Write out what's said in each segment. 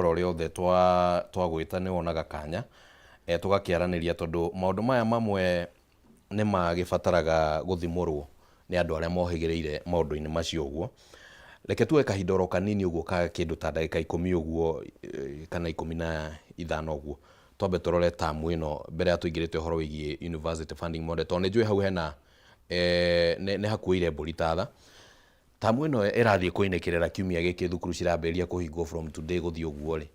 oro rĩothe twagwĩta nĩ wonaga kanya tũgakĩaranĩria tondũ maũndũ maya mamwe nĩ magĩbataraga gũthimũrwo nĩ andũ arĩa mohĩgĩrĩire maũndũ-inĩ macio ũguo. Reke tuoe kahinda oro kanini ũguo ka kĩndũ ta ndagĩka 10 ũguo kana 15 ũguo, twambe tũrore tamu ĩno mbere ya tũingĩrĩte ũhoro wĩgiĩ university funding model, tondũ nĩ njũĩ hau hena nĩ hakuĩire mbũri ta tha. Tamu ĩno ĩrathiĩ kũinĩkĩrĩra kiumia gĩkĩ thukuru cirambĩrĩria kũhingwo from today gũthiĩ ũguo rĩ,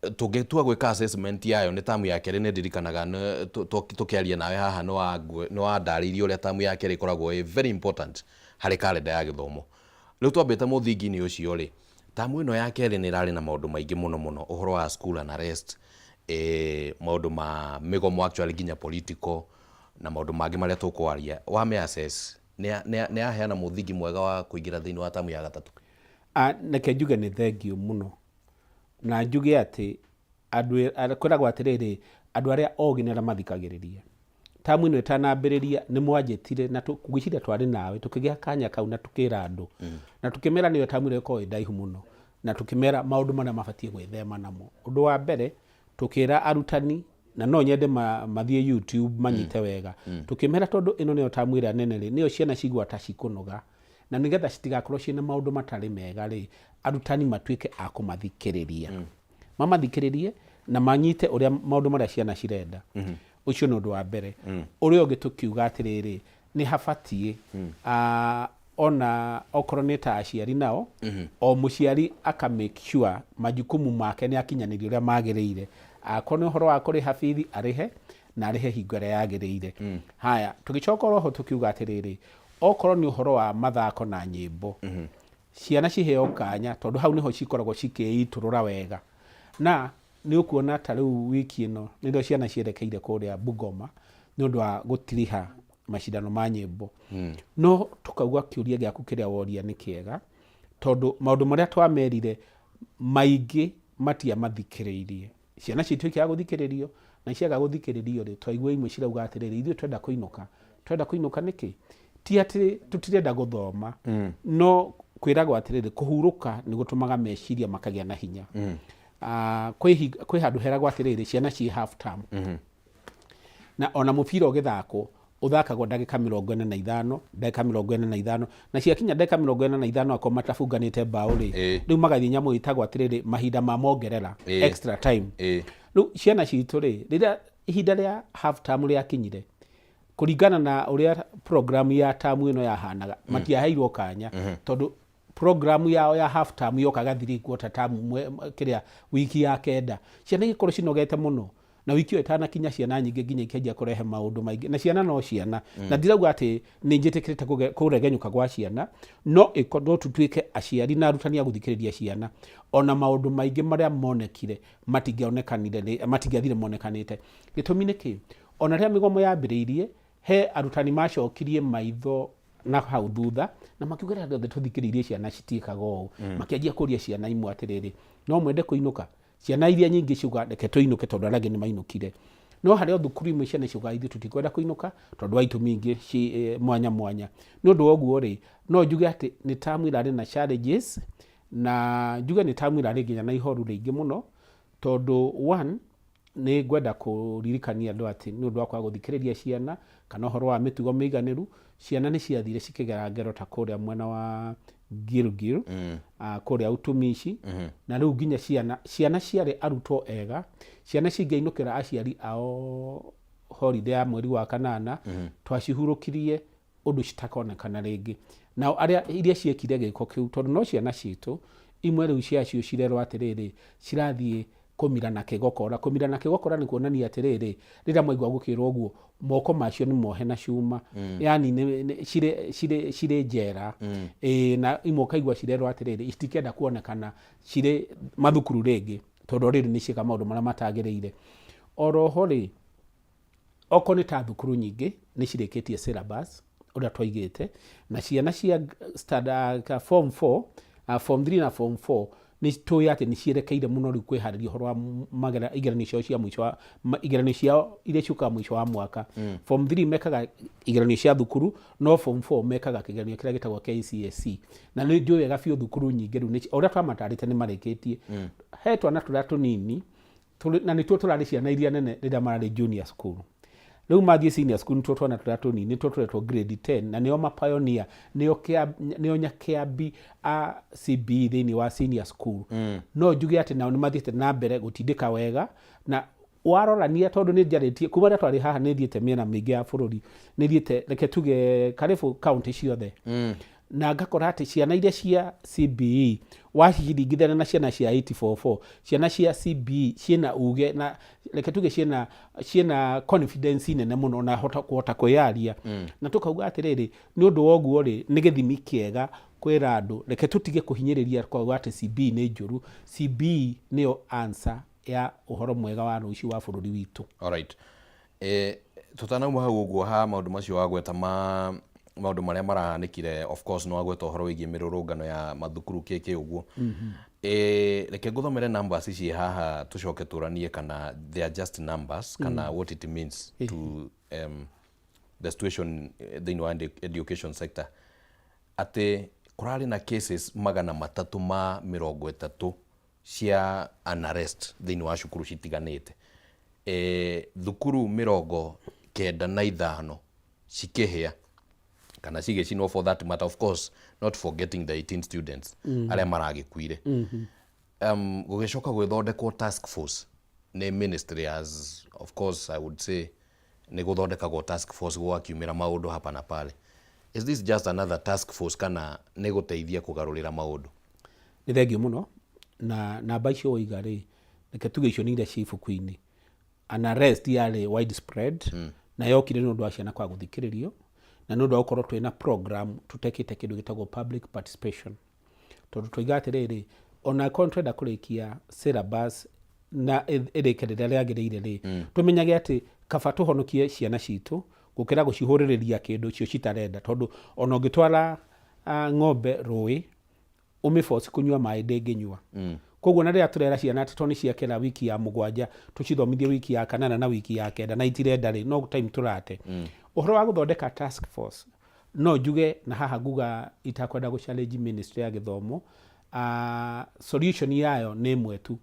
tũngĩtua gwĩka assessment yayo nĩ tamu ya kerĩ, nĩ ndirikanaga tũkĩaria nawe haha nĩ wandarĩirie ũrĩa tamu ya kerĩ ĩkoragwo ĩ very important harĩ karenda ya gĩthomo. Rĩu twambĩte mũthingi-inĩ ũcio rĩ, tamu ĩno ya kerĩ nĩ ĩrarĩ na maũndũ maingĩ mũno mũno, ũhoro wa school unrest, maũndũ ma mĩgomo actually nginya political na maũndũ mangĩ marĩa tũkwaria. Wame assess nĩ yaheana mũthingi mwega wa kũingĩra thĩinĩ wa tamu ya gatatũ? Reke njuge nĩ thengiũ mũno, na njuge atĩ andũ kwĩragwo atĩrĩrĩ, andũ arĩa ogĩ nĩ arĩa mathikagĩrĩria. Tamu ĩno ĩtanambĩrĩria nĩ mwanjĩtire na ngwĩciria twarĩ nawe tũkĩgĩa kanya kau na tũkĩra andũ na tũkĩmera nĩyo tamu ĩrĩa ĩkoragwo ĩ ndaihu mũno, na tũkĩmera maũndũ marĩa mabatiĩ gwĩthema namo. Ũndũ wa mbere tũkĩra arutani, na no nyende mathiĩ YouTube manyite wega, tũkĩmera tondũ ĩno nĩyo tamu ĩrĩa nene rĩ, nĩyo ciana cigua ta cikũnoga, na nĩgetha citigakorwo ciĩna maũndũ matarĩ mega rĩ, arutani matuĩke a kũmathikĩrĩria, mamathikĩrĩrie na manyite ũrĩa maũndũ marĩa ciana cirenda. Ũcio nĩ ũndũ wa mbere. Ũrĩa ũngĩ tũkiuga atĩrĩrĩ, nĩ habatiĩ ona okorwo nĩ ta aciari nao, o mũciari aka make sure majukumu make nĩ akinyanĩrio ũrĩa magĩrĩire. Akorwo nĩ ũhoro wa kũrĩha bithi, arĩhe na arĩhe hingo ĩrĩa yagĩrĩire. Haya, tũgĩcoka oroho tũkiuga atĩrĩrĩ, okorwo nĩ ũhoro wa mathako na nyĩmbo, ciana ciheo kanya tondũ hau nĩho cikoragwo cikĩitũrũra wega. Na nĩ ũkuona ta rĩu wiki ĩno nĩrĩo ciana cierekeire kũrĩa Bungoma nĩ ũndũ wa gũtiriha macindano ma nyĩmbo. No tũkauga kĩũria gĩaku kĩrĩa woria nĩ kĩega, tondũ maũndũ marĩa twamerire maingĩ matiamathikĩrĩirie. Ciana citũ ikĩaga gũthikĩrĩrio, na ciaga gũthikĩrĩrio rĩ, twaigua imwe cirauga atĩrĩrĩ, ithuĩ twenda kũinũka. Twenda kũinũka nĩkĩ? Ti atĩ tũtirenda gũthoma, no kwĩragwo atĩrĩrĩ, kũhurũka nĩ gũtũmaga meciria makagĩa na hinya. Kwĩ handũ heragwo atĩrĩrĩ, ciana ciĩ half term. Na ona mũbira ũgĩthakwo, ũthakagwo ndagĩka 45, ndagĩka 45, na ciakinya ndagĩka 45 akorwo matabunganĩte mbaũ rĩ, rĩu magathiĩ nyamũ ĩtagwo atĩrĩrĩ, mahinda ma mongerera, extra time. Rĩu ciana citũ rĩ, rĩrĩa ihinda rĩa half term rĩakinyire, kũringana na ũrĩa program ya tamu ĩno yahanaga, matiaheirwo kanya, tondũ program yao ya half term yokaga 3/4 term kĩrĩa wiki ya kenda. Ciana igĩkorwo cinogete mũno, na wiki ĩyo ĩtanakinya ciana nyingĩ nginya ikĩanjia kũrehe maũndũ maingĩ, na ciana no ciana. Na ndirauga atĩ nĩ njĩtĩkĩrĩte kũregenyũka gwa ciana, no no tũtuĩke aciari na arutani a gũthikĩrĩria ciana. Ona maũndũ maingĩ marĩa monekire matingĩonekanire, matingĩathire monekanĩte. Gĩtũmi nĩ kĩ? Ona rĩrĩa mĩgomo yambĩrĩirie, he arutani macokirie maitho na hau thutha na makiuga rĩrĩa rĩothe tũthikĩrĩirie ciana citiĩkaga ũũ. Makĩanjia kũria ciana imwe atĩrĩrĩ, no mwende kũinũka? Ciana iria nyingĩ ciuga reke tũinũke tondũ arĩa angĩ nĩ mainũkire. No harĩ o thukuru imwe ciana ciuga ithuĩ tũtikwenda kũinũka tondũ wa itũmi ingĩ mwanya mwanya. Nĩ ũndũ wa ũguo rĩ, no njuge atĩ nĩ tamu ĩrarĩ na challenges, na njuge nĩ tamu ĩrarĩ nginya na ihoru rĩingĩ mũno, tondũ one, nĩ ngwenda kũririkania andũ atĩ nĩ ũndũ wa kwaga gũthikĩrĩria ciana kana ũhoro wa mĩtugo mĩiganĩru, ciana nĩ ciathire cikĩgera ngero ta kũrĩa mwena wa Gilgil, kũrĩa Utumishi, na rĩu nginya ciana ciarĩ arutwo ega, ciana cingĩainũkĩra aciari ao holiday ya mweri wa kanana, twacihurũkirie ũndũ citakonekana rĩngĩ. Nao arĩa iria ciekire gĩko kĩu, tondũ no ciana citũ, imwe rĩu ciacio cirerwo atĩrĩrĩ, cirathiĩ kũmira na kĩgokora. Kũmira na kĩgokora nĩ kuonania atĩrĩrĩ, rĩrĩa mwaigua gũkĩrwo ũguo, moko macio nĩ mohe na cuma. Yaani cirĩ njera. Ĩĩ, na imwe ũkaigua cirerwo atĩrĩrĩ, itikenda kuonekana cirĩ mathukuru rĩngĩ, tondũ already nĩ cieka maũndũ marĩa matagĩrĩire. Oroho rĩ, okorwo nĩ ta thukuru nyingĩ nĩ cirĩkĩtie syllabus ũrĩa twaigĩte, na ciana cia standard, form 4, form 3 na form 4. Nĩ tũĩ atĩ nĩ cierekeire mũno rĩu kwĩharĩria ũhoro wa magera igeranio ciao cia mũico wa igeranio ciao iria ciũkaga mũico wa mwaka. Form 3 mekaga igeranio cia thukuru, no form 4 mekaga kĩgeranio kĩrĩa gĩtagwo KCSE. Na nĩ njũĩ wega biũ thukuru nyingĩ rĩu o ũrĩa twamatarĩte nĩ marĩkĩtie. He twana tũrĩa tũnini na nĩtuo tũrarĩ ciana iria nene rĩrĩa mararĩ junior school. Rĩu mathiĩ senior school nĩtuo twana tũrĩa tũnini, nĩtuo tũretwo grade 10 na nĩo mapioneer, nĩo nĩo nyakĩambi a CBE thĩinĩ wa senior school. No njuge atĩ nao nĩ mathiĩte na mbere gũtindĩka wega na warorania tondũ nĩ njarĩtie kuma rĩrĩa twarĩ haha nĩ thiĩte mĩena mĩingĩ ya bũrũri, nĩ thiĩte reke tuge karibu kaunti ciothe. Na ngakora atĩ ciana iria cia CBE waciringithania na ciana cia 844, ciana cia CBE ciĩna uge na reke tuge ciĩna confidence nene mũno na kũhota kwĩyaria. Na tũkauga atĩrĩrĩ, nĩ ũndũ wa ũguo rĩ, nĩ gĩthimi kĩega kwĩra andũ reke tũtige kũhinyĩrĩria kwauga atĩ CBE nĩ njũru. CBE nĩyo answer ya ũhoro mwega wa rũciũ wa bũrũri witũ. Alright. Tũtanauma hau ũguo ha maũndũ macio wagweta ma maũndũ marĩa marahanĩkire, of course nĩ wagweta ũhoro wĩgiĩ mĩrũrũngano ya mathukuru kĩkĩ ũguo. Reke ngũthomere numbers ici haha tũcoke tũranie kana they are just numbers kana what it means to the situation thĩinĩ wa education sector, atĩ kũrarĩ na cases 330 cia unarrest thĩinĩ wa cukuru citiganĩte. Thukuru 95 cikĩhĩa kana cigĩcinwo for that matter, of course not forgetting the 18 students arĩa maragĩkuire. Gũgĩcoka gwĩthondekwo task force nĩ ministry, as of course I would say nĩ gũthondekagwo task force gwakiumĩra maũndũ hapa na pale. Is this just another task force kana nĩ gũteithia kũgarũrĩra maũndũ? Nĩ thengiũ mũno na namba icio waiga rĩ, reke tuge icio nĩ iria ciĩ ibuku-inĩ. Unarrest yarĩ widespread na yokire nĩ ũndũ wa ciana kwaga gũthikĩrĩrio na nĩ ũndũ wa gũkorwo twĩna program tũtekĩte kĩndũ gĩtagwo public participation, tondũ twaiga atĩrĩrĩ, ona akorwo nĩ twenda kũrĩkia syllabus na ĩrĩke rĩrĩa rĩagĩrĩire rĩ, tũmenyage atĩ kaba tũhonokie ciana citũ gũkĩra gũcihũrĩrĩria kĩndũ cio citarenda, tondũ ona ũngĩtwara ng'ombe rũĩ ũmĩboci kũnyua maĩ ndĩngĩnyua. Koguo na rĩrĩa tũrera ciana atĩ tondũ nĩ ciakĩra wiki ya 7 tũcithomithie wiki ya 8 na wiki ya 9 na itirenda rĩ, no time tũrate. Ũhoro wa gũthondeka task force, no njuge na haha nguga itakwenda gũ challenge ministry ya gĩthomo, solution yayo nĩ ĩmwe tu,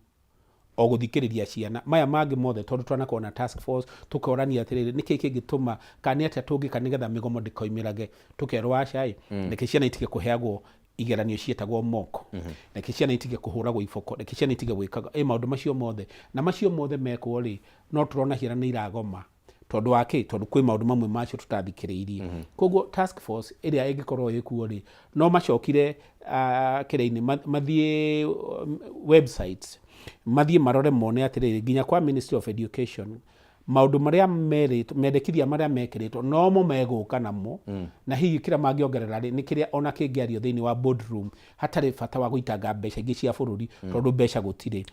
o gũthikĩrĩria ciana. Maya mangĩ mothe tondũ twanakorwo na task force tũkorania atĩrĩrĩ, nĩkĩ kĩngĩtũma kana nĩ atĩa tũngĩka nĩgetha mĩgomo ndĩkoimĩrage, tũkerwo aca ĩ, reke ciana itige kũheagwo igeranio ciĩtagwo mock, reke ciana itige kũhũragwo iboko, reke ciana itige gwĩkaga ĩ maũndũ macio mothe. Na macio mothe mekwo rĩ, no tũrona ciana nĩ iragoma. Tondũ wa kĩ? Tondũ kwĩ maũndũ mamwe macio tũtathikĩrĩirie. Koguo task force ĩrĩa ĩngĩkorwo ĩkuo rĩ, no macokire kĩrĩa-inĩ, mathiĩ websites, mathiĩ marore mone atĩrĩrĩ, nginya kwa Ministry of Education maũndũ marĩa merĩtwo, mendekithia marĩa mekĩrĩtwo nomo megũka namo. Na hihi kĩrĩa mangĩongerera rĩ, nĩ kĩrĩa ona kĩngĩario thĩinĩ wa boardroom hatarĩ bata wa gũitanga mbeca ingĩ cia bũrũri, tondũ mbeca gũtirĩ.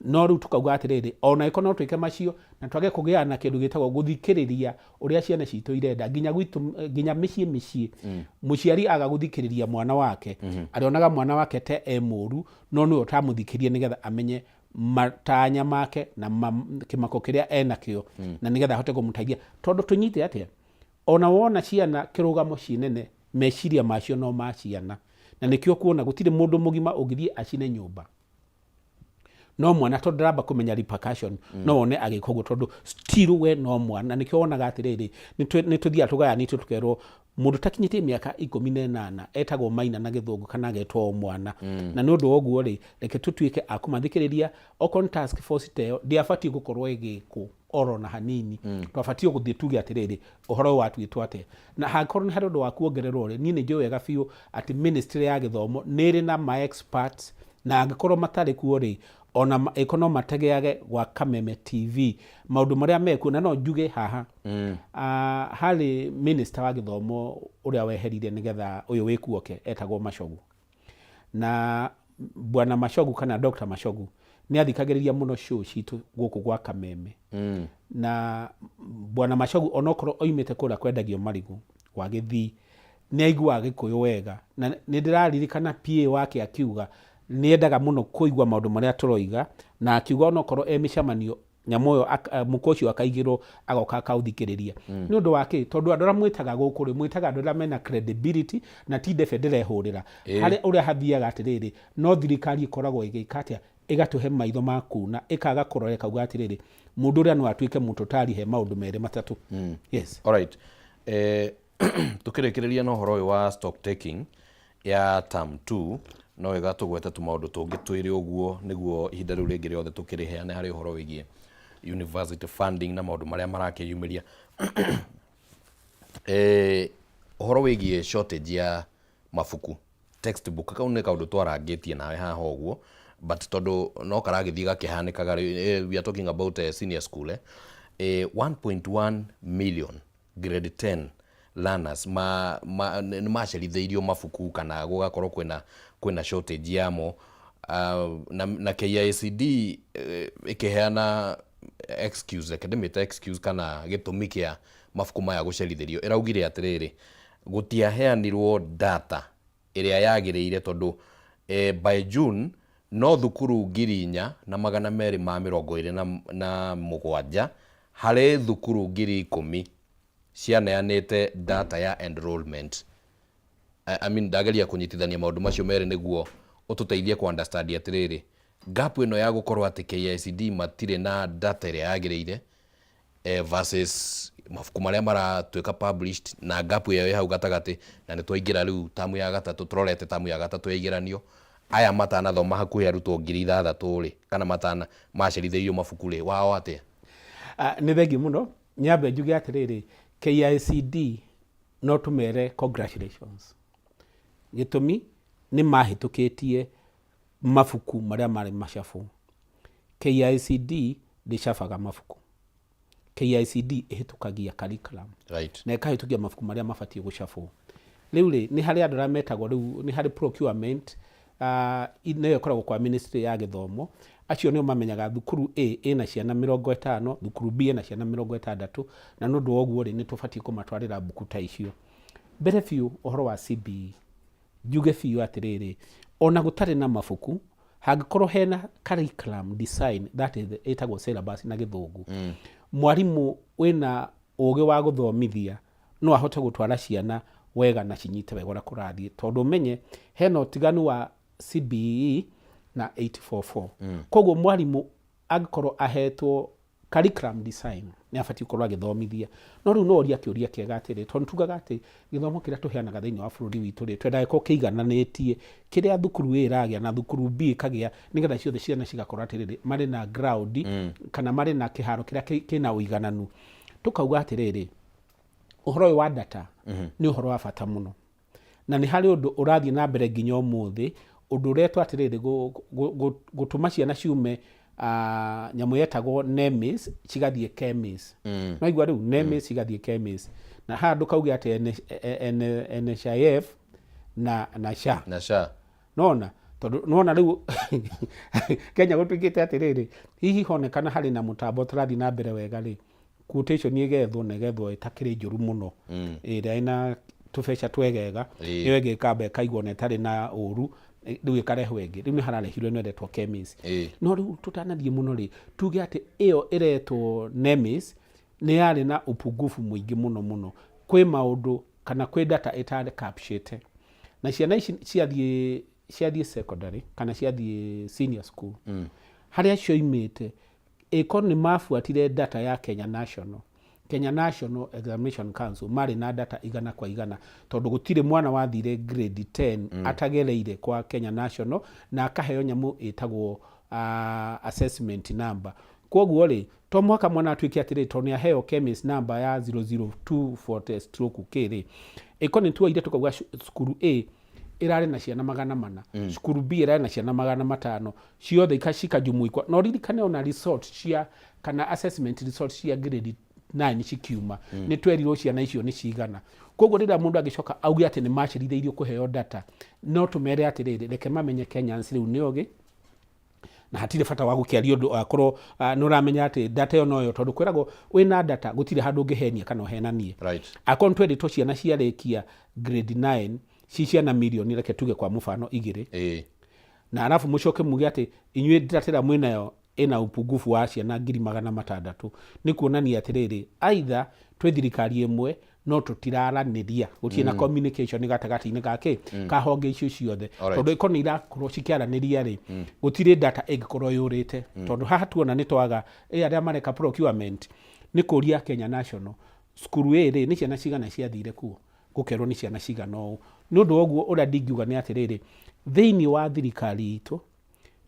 No rĩu tukauga atĩrĩrĩ, ona ĩkorwo no twĩke macio na twage kũgĩa na kĩndũ gĩtagwo gũthikĩrĩria ũrĩa ciana citũ irenda, nginya gwitũ, nginya mĩciĩ mĩciĩ, mũciari aga gũthikĩrĩria mwana wake, arĩonaga mwana wake te e mũru, no nĩwe ũtamũthikĩrie nĩgetha amenye matanya make na kĩmako kĩrĩa enakĩo, na nĩgetha ahote kũmũteithia. Tondũ tũnyite atĩa, ona wona ciana kĩrũgamo ciĩ nene, meciria macio no ma ciana, na nĩkĩo kuona gũtirĩ mũndũ mũgima ũngĩthiĩ acine nyũmba, no mwana tondũ ndaramba kũmenya repercussion, no wone agĩka ũguo tondũ still we no mwana. Na nĩkĩo wonaga atĩrĩrĩ, nĩ tũthiaga tũgayanĩtio tũkerwo mũndũ takinyĩtie mĩaka 18 etagwo maina na gĩthũngũ kana agetwo o mwana. Na nĩ ũndũ wa ũguo rĩ, reke tũtuĩke a kũmathikĩrĩria. Okorwo nĩ task force ta ĩyo ndĩabatiĩ gũkorwo ĩgĩkwo oro na hanini. Twabatiĩ gũthiĩ tuge atĩrĩrĩ, ũhoro ũyũ watuĩtwo atĩa? Na hangĩkorwo nĩ harĩ ũndũ wa kuongererwo rĩ, niĩ nĩ njũĩ wega biũ atĩ ministry ya gĩthomo nĩ ĩrĩ na ma experts, na angĩkorwo matarĩ kuo rĩ, ona ĩkorwo no mategeage gwa Kameme TV maũndũ marĩa mekuo. Na no njuge haha, harĩ minister wa gĩthomo ũrĩa weherire nĩgetha ũyũ wĩkuo oke, etagwo Machogu. Na Bwana Machogu kana Dr. Machogu nĩ athikagĩrĩria mũno show citũ gũkũ gwa Kameme. Na Bwana Machogu onokorwo oimĩte kũrĩa kwendagio marigũ gwa Gĩthii, nĩ aiguaga Gĩkũyũ wega, na nĩ ndĩraririkana PA wake akiuga Nĩ endaga mũno kũigua maũndũ marĩa tũroiga, na akiuga onokorwo e mĩcemanio nyamũ ĩyo mũkwa ũcio akaigĩrwo agoka akaũthikĩrĩria. Nĩ ũndũ wa kĩ? Tondũ andũ arĩa mwĩtaga gũkũ rĩ, mwĩtaga andũ arĩa mena credibility na ti ndebe ndĩrehũrĩra. Harĩa ũrĩa hathiaga atĩrĩrĩ, no thirikari ĩkoragwo ĩgĩka atĩa? Ĩgatũhe maitho ma kuuna, ĩkaga kũrora ĩkauga atĩrĩrĩ, mũndũ ũrĩa no atuĩke mũtũtari he maũndũ merĩ matatũ. Yes. Alright. Tũkĩrĩkĩrĩria na ũhoro ũyũ wa stock taking ya term 2, no wega tũgwete tũmaũndũ tũngĩ twĩrĩ ũguo nĩguo ihinda rĩu rĩngĩ rĩothe tũkĩrĩheane harĩ ũhoro wĩgiĩ university funding na maũndũ marĩa marakĩyumĩria. Ũhoro wĩgiĩ shortage ya mabuku, textbook, kau nĩ kaũndũ twarangĩtie nawe haha ũguo, but tondũ no karagĩthiĩ gakĩhanĩkaga rĩ, we are talking about senior school, 1.1 million grade 10 learners ma, ma, nĩ macerithĩirio mabuku kana gũgakorwo kwĩna shortage yamo, na KICD ĩkĩheana excuse, reke ndĩmĩte excuse kana gĩtũmi kĩa mabuku maya gũcerithĩrio, ĩraugire atĩrĩrĩ, gũtiaheanirwo data ĩrĩa yagĩrĩire tondũ by June no thukuru 4227 harĩ thukuru 10,000 cianeanĩte data ya enrollment. I mean, ndageria kũnyitithania maũndũ macio merĩ nĩguo ũtũteithie ku understand atĩrĩrĩ, gap ĩno ya gũkorwo atĩ KICD matirĩ na data ĩrĩa yagĩrĩire versus mabuku marĩa maratuĩka published, na gap ĩyo ĩ hau gatagatĩ, na nĩ twaingĩra rĩu tamu ya gatatũ, tũrorete tamu ya gatatũ ya igeranio, aya matanathoma hakuhĩ arutwo 6,000 rĩ, kana matana macerithĩirio mabuku rĩ, wao atĩa? Nĩ thengiũ mũno. Nyambe njuge atĩrĩrĩ, KICD no tũmere congratulations. Gĩtũmi nĩ mahĩtũkĩtie mabuku marĩa marĩ macabu. KICD ndĩcabaga mabuku. KICD ĩhĩtũkagia curriculum. Na ĩkahĩtũkia mabuku marĩa mabatiĩ gũcabwo. Rĩu rĩ, nĩ harĩ andũ arĩa metagwo rĩu, nĩ harĩ procurement, nĩyo ĩkoragwo kwa ministry ya gĩthomo. Acio nĩo mamenyaga thukuru A ĩna ciana 50, thukuru B ĩna ciana 60, na nĩ ũndũ wa ũguo rĩ, nĩ tũbatiĩ kũmatwarĩra mbuku ta icio. Mbere biũ ũhoro wa CBE, njuge biũ atĩrĩrĩ, ona gũtarĩ na mabuku, hangĩkorwo hena curriculum design, that is ĩtagwo syllabus na gĩthũngũ, mwarimũ wĩna ũgĩ wa gũthomithia no ahote gũtwara ciana wega na cinyite wega ũrĩa kũrathiĩ, tondũ ũmenye hena ũtiganu wa CBE na 844. Koguo mwarimũ angĩkorwo ahetwo curriculum design nĩ abatiĩ gũkorwo agĩthomithia. No rĩu no ũrie kĩũria kĩega atĩrĩ, tondũ tugaga atĩ gĩthomo kĩrĩa tũheanaga thĩinĩ wa bũrũri witũ rĩ, twendaga gĩkorwo kĩigananĩtie kĩrĩa thukuru A ĩragĩa na thukuru B ĩkagĩa, nĩgetha ciothe ciana cigakorwo atĩrĩrĩ marĩ na ground, kana marĩ na kĩharo kĩrĩa kĩna ũigananu. Tũkauga atĩrĩrĩ, ũhoro ũyũ wa data nĩ ũhoro wa bata mũno, na nĩ harĩ ũndũ ũrathiĩ na mbere nginya ũmũthĩ, ũndũ ũretwo atĩrĩrĩ gũtũma ciana ciume nyamũ yetagwo NEMIS cigathiĩ KEMIS. No igua rĩu NEMIS cigathiĩ KEMIS, na haha ndũkauge atĩ NHIF na SHA. Na SHA. Nona tondũ nona rĩu Kenya gũtuĩkĩte atĩrĩrĩ, hihi honekana harĩ na mũtambo tũrathiĩ na mbere wega rĩ, quotation ĩgethwo na ĩgethwo ĩtakĩrĩ njũru mũno, ĩrĩa ĩna tũbeca twegega, ĩyo ĩngĩ ĩkamba ĩkaigwo na ĩtarĩ na ũru, rĩu ĩkarehwo ĩngĩ. Rĩu nĩ hararehirwo ĩno ĩretwo KEMIS. No rĩu tũtanathiĩ mũno rĩ, tuge atĩ ĩyo ĩretwo NEMIS nĩ yarĩ na upungufu mũingĩ mũno mũno. Kwĩ maũndũ kana kwĩ data ĩtarĩ captured, na ciana ici ciathiĩ secondary kana ciathiĩ senior school, harĩa cioimĩte ĩko nĩ mabuatire data ya Kenya National Examination Council, marĩ na data 100%, tondũ gũtirĩ mwana wathire grade 10 atagereire kwa Kenya National na akaheo nyamũ ĩtagwo assessment number. Koguo rĩ, to mũhaka mwana atuĩke atĩrĩ tondũ nĩ aheo KEMIS number ya 00240 stroke K rĩ, ĩko nĩ tuoire tũkauga cukuru A ĩrarĩ na ciana 400, cukuru B ĩrarĩ na ciana 500, ciothe cikajumuikwa. Na ũririkane ona result cia kana assessment result cia grade 9 cikiuma, nĩ twerirwo ciana icio nĩ cigana. Koguo rĩrĩa mũndũ angĩcoka auge atĩ nĩ macerithĩirio kũheo data, no tũmere atĩrĩrĩ, reke mamenye Kenyans rĩu nĩ ogĩ na hatirĩ bata wa gũkĩaria ũndũ akorwo nĩ ũramenya atĩ data ĩyo noyo, tondũ kwĩragwo wĩna data gũtirĩ handũ ũngĩhenia kana ũhenanie. Akorwo nĩ twendetwo ciana ciarĩkia grade 9 ci ciana mirioni, reke tuge kwa mũbano 2, Na arabu mũcoke muge atĩ inyuĩ data ĩrĩa mwĩnayo ĩna upungufu wa ciana 600,000, nĩ kuonania atĩrĩrĩ, either twĩ thirikari ĩmwe no tũtiraranĩria, gũtirĩ na communication gatagatĩ-inĩ gake ka honge icio ciothe. Tondũ ĩkorwo nĩ irakorwo cikĩaranĩria rĩ, gũtirĩ data ĩngĩkorwo yũrĩte. Tondũ haha tuona nĩ twaga ĩ arĩa mareka procurement nĩ kũria Kenya National cukuru ĩ rĩ, nĩ ciana cigana ciathire kuo, gũkerwo nĩ ciana cigana ũũ. Nĩ ũndũ wa ũguo, ũrĩa ndingiuga nĩ atĩrĩrĩ, thĩinĩ wa thirikari itũ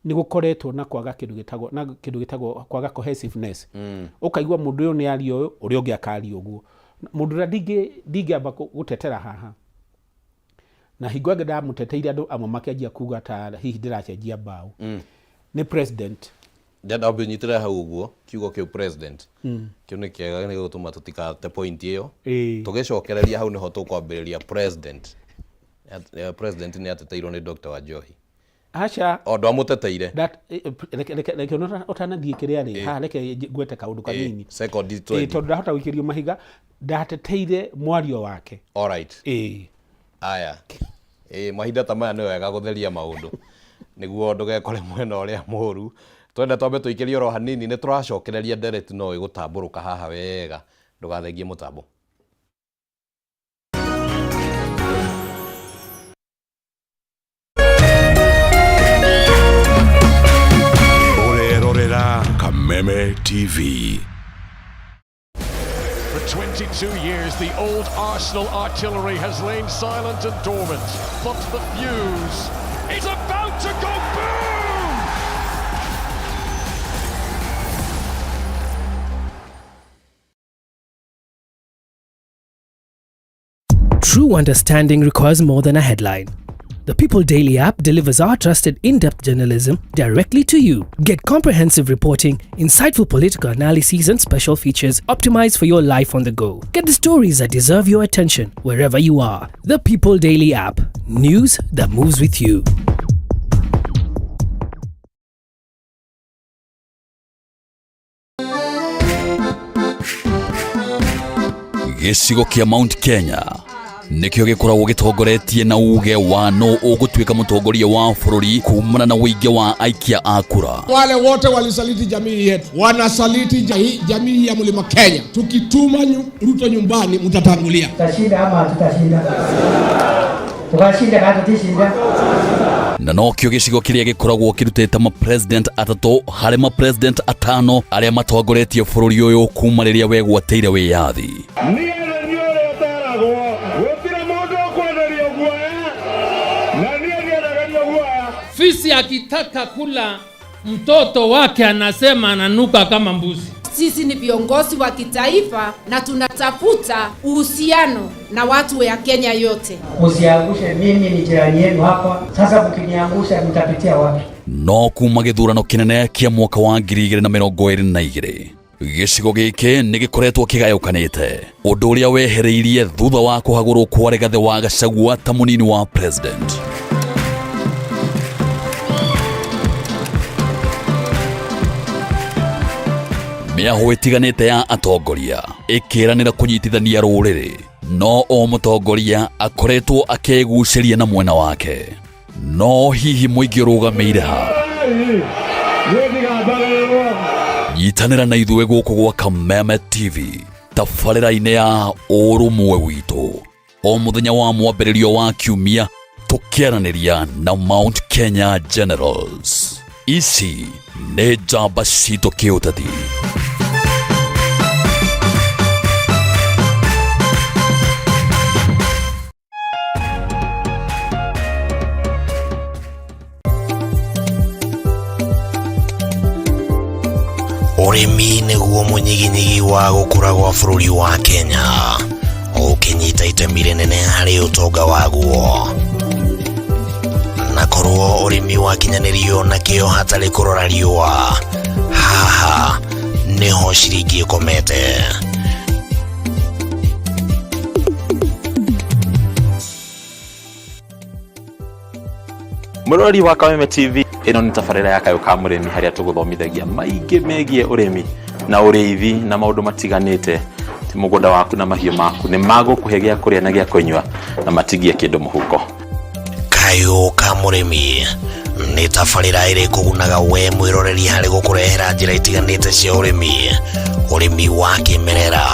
nĩ gũkoretwo na kwaga kĩndũ gĩtagwo na kĩndũ gĩtagwo kwaga cohesiveness. Ũkaigua mũndũ ũyũ nĩ aria ũyũ, ũrĩa ũngĩ akaria ũguo. Mũndũ ũrĩa ndingĩamba gũtetera haha, na hingo ĩngĩ ndamũteteire, andũ amwe makĩanjia kuga ta hihi ndĩracenjia mbaũ, nĩ president. Ndĩrenda wambe ũnyitĩrĩre hau ũguo kiugo kĩu president. Kĩu nĩ kĩega, nĩ gũtũma tũtikate point ĩyo. Tũgĩcokereria hau nĩho tũkwambĩrĩria president. President nĩ ateteirwo nĩ Dr. Wanjohi? Aca. O ndwamũteteire? Reke ona ũtanathiĩ kĩrĩa rĩ, haha reke ngwete kaũndũ kanini. Second 20. Tondũ ndahota gũikĩrio mahiga, ndateteire mwario wake. Alright. Ĩĩ. Aya, ĩ mahinda ta maya nĩ wega gũtheria maũndũ nĩguo ndũgekore mwena ũrĩa mũru. Twenda twambe tũikĩrie oro hanini, nĩ tũracokereria ndereti no ĩgũtambũrũka haha wega, ndũgathengie mũtambo. Ũrerorera Kameme TV. For 22 years, the old Arsenal artillery has lain silent and dormant. But the fuse is about to go boom! True understanding requires more than a headline. The People Daily app delivers our trusted in depth journalism directly to you. Get comprehensive reporting, insightful political analyses, and special features optimized for your life on the go. Get the stories that deserve your attention wherever you are. The People Daily app. News that moves with you. Gĩcigo kĩa Mount Kenya nĩkĩo gĩkoragwo gĩtongoretie na uge wa no ũgũtuĩka mũtongoria wa bũrũri kumana na ũingĩ wa aikia a kura. Wale wote walisaliti jamii yetu, wanasaliti jamii ya Mlima Kenya. Tukituma Ruto nyumbani, mtatangulia. Tutashinda ama hatutashinda? Tukashinda kana tutishinda? Na nokĩo gĩcigo kĩrĩa gĩkoragwo kĩrutĩte mapresident atatũ harĩ mapresident atano arĩa matongoretie bũrũri ũyũ kuma rĩrĩa wegwatĩire wĩyathi. Niĩ nĩ niĩ ũrĩa ũteragwo, gũtirĩ mũndũ ũkwenderio guoya, na niĩ ndiendagĩrio guoya. Fisi akitaka kula mtoto wake anasema ananuka kama mbuzi. Sisi ni viongozi wa kitaifa na tunatafuta uhusiano na watu ya Kenya yote. Msiangushe, mimi ni jirani yenu hapa. Sasa mkiniangusha mtapitia wapi? No kuma gĩthurano kĩnene kĩa mwaka wa 2022, gĩcigo gĩkĩ nĩ gĩkoretwo kĩgayũkanĩte, ũndũ ũrĩa wehereirie thutha wa kũhagũrwo kwa Rigathĩ wa Gachagua ta mũnini wa president. Mĩahũ ĩtiganĩte ya atongoria ĩkĩranĩra kũnyitithania rũrĩrĩ, no o mũtongoria akoretwo akĩgucĩria na mwena wake. No hihi mũingĩ ũrũgamĩire ha? Niĩ ndigambarĩrwo. Nyitanĩra na ithuĩ gũkũ gwa Kameme TV tabarĩra-inĩ ya Ũrũmwe Witũ o mũthenya wa mwambĩrĩrio wa kiumia, tũkĩaranĩria na Mount Kenya Generals. Ici nĩ njamba citũ kĩũteti. Ũrĩmi nĩguo mũnyiginyigi wa gũkũra gwa bũrũri wa Kenya, ũkĩnyita itemi rĩnene harĩ ũtonga waguo. Na korwo ũrĩmi wakinyanĩrio na kĩo hatarĩ kũrora riũa, haha nĩho ciringi ĩkomete. Mũrori wa Kameme TV, ĩno nĩ tabarĩra ya Kayũ ka Mũrĩmi, harĩa tũgũthomithagia maingĩ megiĩ ũrĩmi na ũrĩithi na maũndũ matiganĩte. Ti mũgũnda waku na mahiũ maku nĩ magũkũhe gĩa kũrĩa na gĩa kũnyua na matigie kĩndũ mũhuko. Kayũ ka Mũrĩmi Nĩ tabarĩra ĩrĩkũgunaga we mwĩroreri harĩ gũkũrehera njĩra itiganĩte cia ũrĩmi, ũrĩmi wa kĩmerera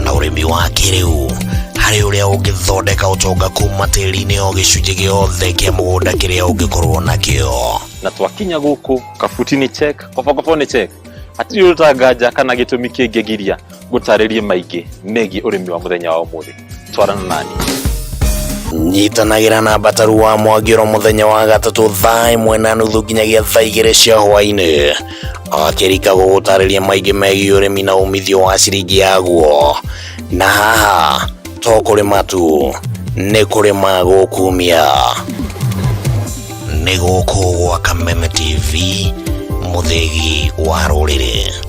na ũrĩmi wa kĩrĩu, harĩ ũrĩa ũngĩthondeka ũtonga kuma tĩri-inĩ o gĩcunjĩ gĩothe kĩa mũgũnda kĩrĩa ũngĩkorwo nakĩo. Na twakinya gũkũ kabuti nĩ check, kobokobo nĩ check, hatirĩ ũrutanganja kana gĩtũmi kĩngĩgiria ngũtarĩrie maingĩ megiĩ ũrĩmi wa mũthenya wa ũmũthĩ. Twarana nani. Nyitanagĩra na Mbataru wa Mwangi oro mũthenya wa gatatũ thaa 1:30 nginyagia thaa 2 cia hwaĩ-inĩ, akĩrika gũgũtarĩria maingĩ megiĩ ũrĩmi na umithio wa ciringi yaguo. Na haha to kũrĩma tu, nĩ kũrĩma gũkumia. Nĩ gũkũ gwa Kameme TV, mũthĩgi wa rũrĩrĩ.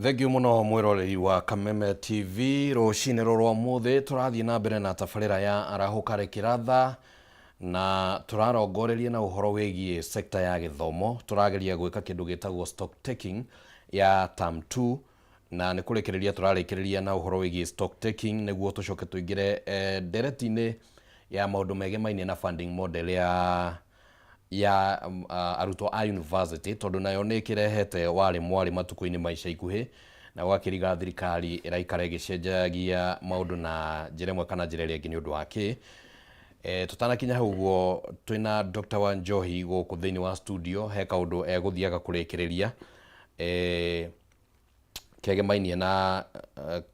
Thengiũ mũno mwĩroreri wa Kameme TV, rũcinĩ rũrũ rwa ũmũthĩ tũrathiĩ na mbere na tabarĩra ya Arahũka Rĩkĩratha, na tũrarongoreria na ũhoro wĩgiĩ sekta ya gĩthomo. Tũrageria gwĩka kĩndũ gĩtagwo stock taking ya term 2, na nĩ kũrĩkĩrĩria tũrarĩkĩrĩria na ũhoro wĩgiĩ stock taking nĩguo tũcoke tũingĩre ndereti-inĩ ya maũndũ megemainie na funding model ya arutwo a university, tondũ nayo nĩ ĩkĩrehete warĩ mwarĩ matukũ-inĩ ma ica ikuhĩ, na gwakĩriga thirikari ĩraikara ĩgĩcenjagia maũndũ na njĩra ĩmwe kana njĩra ĩrĩa ĩngĩ nĩ ũndũ wa kĩ. Tũtanakinya hau ũguo, twĩna Dr. Wanjohi gũkũ thĩinĩ wa studio, he kaũndũ egũthiaga kũrĩkĩrĩria kegemainie na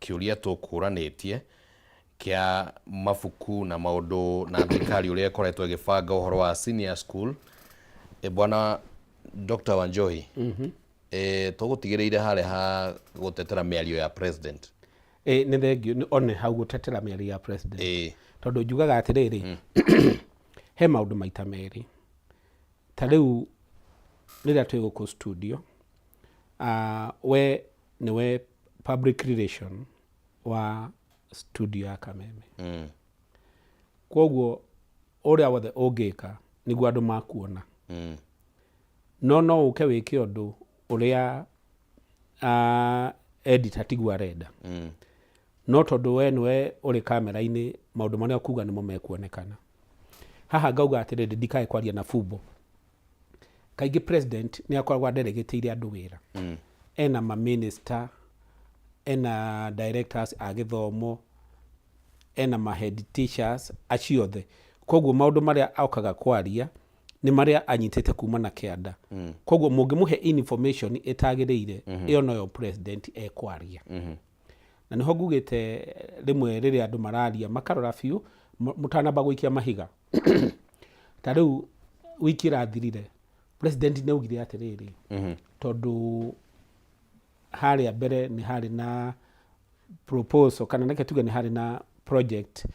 kĩũria tũkũranĩtie kĩa mabuku na maũndũ na thirikari ũrĩa ĩkoretwo ĩgĩbanga ũhoro wa senior school. Bwana Dr. Wanjohi, tũgũtigĩrĩire harĩa ha gũtetera mĩario ya president. Nĩ thengiũ nĩ one hau gũtetera mĩario ya president. Tondũ njugaga atĩrĩrĩ, he maũndũ maita merĩ. Ta rĩu rĩrĩa twĩ gũkũ studio, we nĩwe public relation wa studio ya Kameme. Kwoguo ũrĩa wothe ũngĩka nĩguo andũ makuona. No no ũke wĩke ũndũ ũrĩa editor tiguo arenda. No tondũ we nĩwe ũrĩ kamera-inĩ, maũndũ marĩa ũkuga nĩmo mekuonekana. Haha ngauga atĩrĩrĩ, ndikae kwaria na fumbo. Kaingĩ president nĩ akoragwo adelegĩtĩire andũ wĩra. Ena ma minister, ena directors a gĩthomo, ena ma head teachers, acio othe. Koguo maũndũ marĩa okaga kwaria nĩ marĩa anyitĩte kuma na kĩanda. Koguo mũngĩmũhe information ĩtagĩrĩire, ĩyo noyo president ekwaria. Na nĩho ngugĩte rĩmwe rĩrĩa andũ mararia makarora biũ mũtanamba gũikia mahiga. Ta rĩu wiki ĩrathirire president nĩ augire atĩrĩrĩ, tondũ harĩa mbere nĩ harĩ na proposal, kana reke tuge nĩ harĩ na project,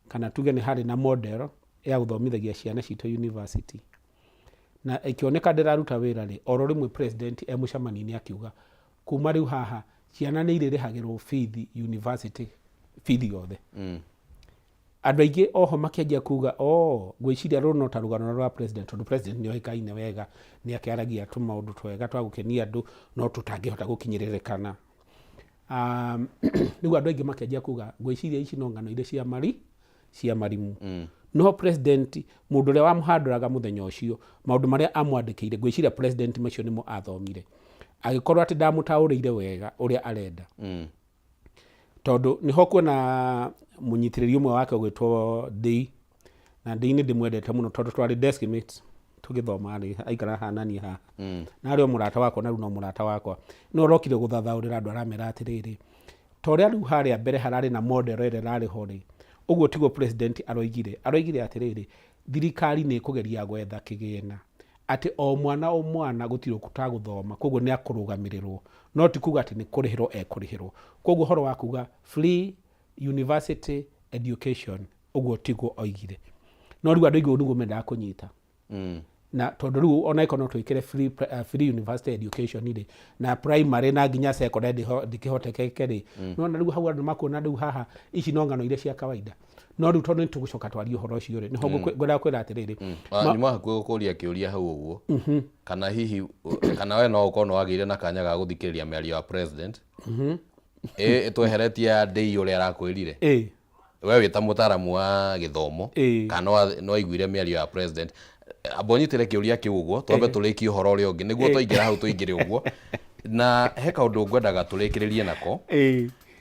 kana tuge nĩ harĩ na model ya gũthomithagia ciana citũ university, na ĩkĩoneka ndĩraruta wĩra rĩ, oro rĩmwe president e mũcemanio-inĩ akiuga kuma rĩu haha ciana nĩ irĩrĩhagĩrwo bithi university, bithi yothe. Andũ aingĩ oho makĩanjia kuga, oh, ngwĩciria rũrũ no ta rũgano rwa president, tondũ president nĩ oĩkaine wega, nĩ akĩaragia tũmaũndũ twega twa gũkenia andũ, no tũtangĩhota gũkinyĩrĩrĩkana. Rĩu andũ aingĩ makĩanjia kuga, ngwĩciria ici no ng'ano iria cia mari cia marimũ. No president, mũndũ ũrĩa wamũhandũraga mũthenya ũcio, maũndũ marĩa amwandĩkĩire, ngwĩciria president macio nĩmo athomire, agĩkorwo atĩ ndamũtaũrĩire wega ũrĩa arenda. Tondũ nĩho kuona mũnyitĩrĩri ũmwe wake ũgwĩtwo Ndĩi, na Ndĩi nĩ ndĩmwendete mũno tondũ twarĩ desk mates tũgĩthoma rĩ, aikara haha na niĩ haha. Na arĩ o mũrata wakwa, na rĩu no mũrata wakwa. No ũrokire gũthathaũrĩra andũ aramera atĩrĩrĩ, Ta ũrĩa rĩu harĩa mbere hararĩ na model ĩrĩa ĩrarĩ ho rĩ, ũguo tiguo president aroigire. Aroigire atĩrĩrĩ, thirikari nĩ ĩkũgeria gwetha kĩgĩna atĩ o mwana o mwana gũtirĩ ũtagũthoma, koguo nĩ akũrũgamĩrĩrwo, no ti kuga atĩ nĩ kũrĩhĩrwo ekũrĩhĩrwo. Koguo ũhoro wa kuga free university education, ũguo tiguo oigire. No rĩu andũ aingĩ ũguo nĩguo mendaga kũnyita. Na tondũ rĩu ona ĩkorwo no twĩkĩre free university education rĩ, na primary na nginya secondary ndĩkĩhotekeke rĩ, nona rĩu hau andũ makuona rĩu haha ici no ng'ano iria cia kawaida. No rĩu tondũ nĩtũgũcoka twarie ũhoro ũcio rĩ, nĩho ngwendaga kwĩra atĩrĩrĩ, Nyuma hakuhĩ gũkũria kĩũria hau ũguo, kana hihi kana we no ũkorwo nĩ wagĩire na kanya ga gũthikĩrĩria mĩario ya president ĩ tweheretie ya ndĩi ũrĩa arakwĩrire, we wĩ ta mũtaaramu wa gĩthomo, kana nĩ waiguire mĩario ya president? Amba ũnyitĩre kĩũria kĩu ũguo, twambe tũrĩkie ũhoro ũrĩa ũngĩ nĩguo twaingĩra hau tũingĩre ũguo. Na he kaũndũ ngwendaga tũrĩkĩrĩrie nako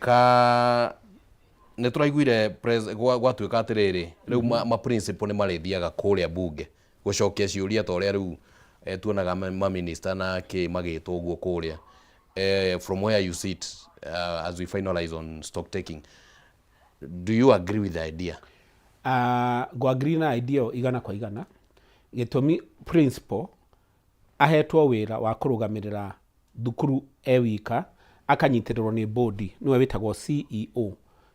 ka nĩ tũraiguire gwatuĩka atĩrĩrĩ, rĩu ma principal nĩ marĩthiaga kũrĩa bunge gũcokia ciũria ta ũrĩa rĩu tuonaga maminista na kĩ magĩtwo ũguo kũrĩa. From where you sit, as we finalize on stock taking, do you agree with the idea? Ngũ agree na idea ĩyo 100%. Gĩtũmi, principal ahetwo wĩra wa kũrũgamĩrĩra thukuru e wika, akanyitĩrĩrwo nĩ board, nĩwe wĩtagwo CEO,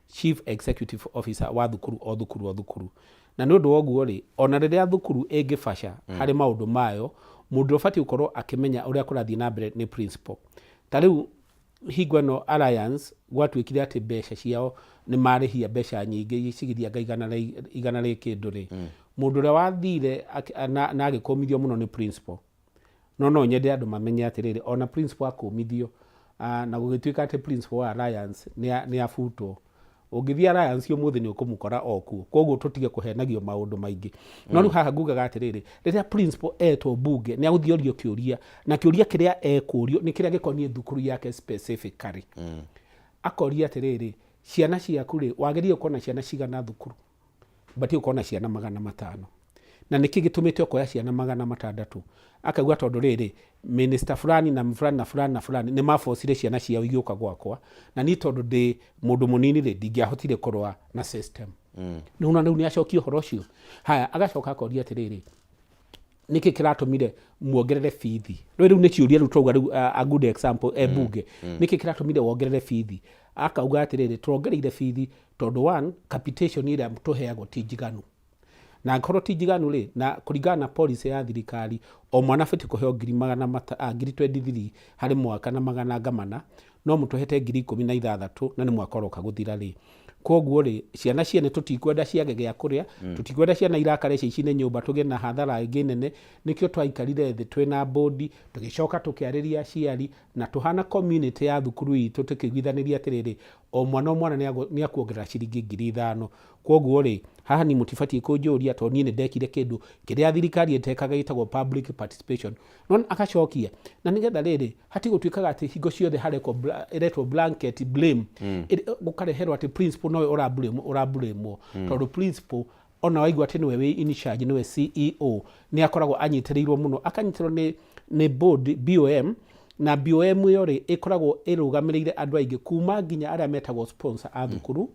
Chief Executive Officer wa thukuru o thukuru o thukuru. Na nĩ ũndũ wa ũguo rĩ, ona rĩrĩa thukuru ĩngĩbaca harĩ maũndũ mayo, mũndũ ũrĩa ũbatiĩ gũkorwo akĩmenya ũrĩa kũrathiĩ na mbere nĩ principal. Ta rĩu hingo ĩno Alliance gwatuĩkire atĩ mbeca ciao nĩ marĩhia mbeca nyingĩ cigĩthianga igana rĩ kĩndũ rĩ, mũndũ ũrĩa wathire na agĩkũmithio mũno nĩ principal. No nyende andũ mamenye atĩrĩrĩ, ona principal akũmithio, na gũgĩtuĩka atĩ principal wa Alliance nĩ abutwo, ũngĩthiĩ Alliance ũmũthĩ nĩ ũkũmũkora o kuo. Koguo tũtige kũhenagio maũndũ maingĩ. No rĩu haha ngugaga atĩrĩrĩ, rĩrĩa principal etwo bunge nĩ agũthiĩ orio kĩũria, na kĩũria kĩrĩa ekũrio nĩ kĩrĩa gĩkoniĩ thukuru yake specifically. Akoria atĩrĩrĩ, ciana ciaku rĩ, wagĩrĩire gũkorwo na ciana cigana thukuru? Batiĩ gũkorwo na ciana 500. Na nĩkĩ gĩtũmĩte ũkoya ciana 600? Akauga tondũ rĩrĩ, minister fulani na fulani na fulani na fulani nĩ mabocire ciana ciao igĩũka gwakwa, na niĩ tondũ ndĩ mũndũ mũnini rĩ, ndingĩahotire kũrũa na system. Nĩwona rĩu nĩ acokia ũhoro ũcio. Haya, agacoka akoria atĩrĩrĩ, nĩkĩ kĩratũmire muongerere bithi? Rĩu nĩ ciũria rĩu twauga rĩu, a good example e bunge, nĩkĩ kĩratũmire wongerere bithi? Akauga atĩrĩrĩ, turongereire bithi tondũ one, capitation ĩrĩa tũheagwo ti njiganu, na angĩkorwo ti njiganu rĩ, na kũringana na policy ya thirikari o mwana abatiĩ kũheo ngiri magana mata, ngiri 23 harĩ mwaka na magana ngamana, no mũtũhete ngiri 16 na nĩ mwaka ũroka gũthira rĩ. Koguo rĩ, ciana ciene tũtikwenda ciage gĩa kũrĩa, tũtikwenda ciana irakare cicine nyũmba tũgĩe na hathara ĩngĩ nene. Nĩkĩo twaikarire thĩ twĩna board, tũgĩcoka tũkĩarĩria aciari na tũhana community ya thukuru itũ, tũkĩiguithanĩria atĩrĩrĩ, o mwana o mwana nĩ akuongerera ciringi 5,000. Koguo rĩ, haha ni mũtibatiĩ kũnjũria tondũ niĩ nĩ ndekire kĩndũ kĩrĩa thirikari ĩtekaga gĩtagwo public participation. No agacokia na nĩgetha rĩrĩ hatigũtuĩkaga atĩ hingo ciothe harekwo ĩretwo blanket blame, gũkareherwo atĩ principal nowe ũrablame, tondũ principal ona waigua atĩ nĩwe wĩ in charge, nĩwe CEO, nĩ akoragwo anyitĩrĩirwo mũno, akanyitĩrwo nĩ board BOM, na BOM ĩyo rĩ ĩkoragwo ĩrũgamĩrĩire andũ aingĩ kuma nginya arĩa metagwo sponsor a thukuru,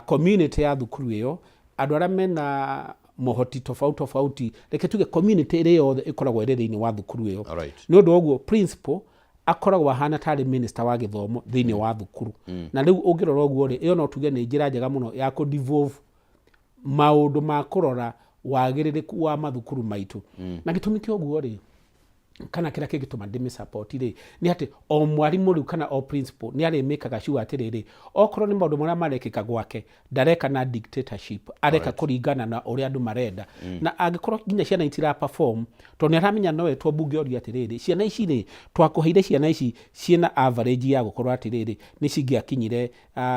community ya thukuru ĩyo, andũ arĩa mena mohoti tofauti tofauti, reke tuge community ĩrĩa yothe ĩkoragwo ĩrĩ thĩinĩ wa thukuru ĩyo. Nĩ ũndũ wa ũguo principal akoragwo ahana tarĩ minister wa gĩthomo thĩinĩ wa thukuru. Na rĩu ũngĩrora ũguo rĩ, ĩyo no tuge nĩ njĩra njega mũno ya kũ devolve maũndũ ma kũrora wagĩrĩrĩku wa mathukuru maitũ. Na gĩtũmi kĩa ũguo rĩ, kana kĩrĩa kĩngĩtũma ndĩmĩ support rĩ, nĩ atĩ o mwarimũ rĩu kana o principal nĩ arĩmĩkaga sure atĩrĩrĩ, okorwo nĩ maũndũ marĩa marekĩka gwake, ndareka na dictatorship, areka kũringana na ũrĩa andũ marenda. Na angĩkorwo nginya ciana itira perform, tondũ nĩ aramenya no etwo mbunge orio atĩrĩrĩ, ciana ici rĩ, twakũheire ciana ici ciĩna average ya gũkorwo atĩrĩrĩ nĩ cingĩakinyire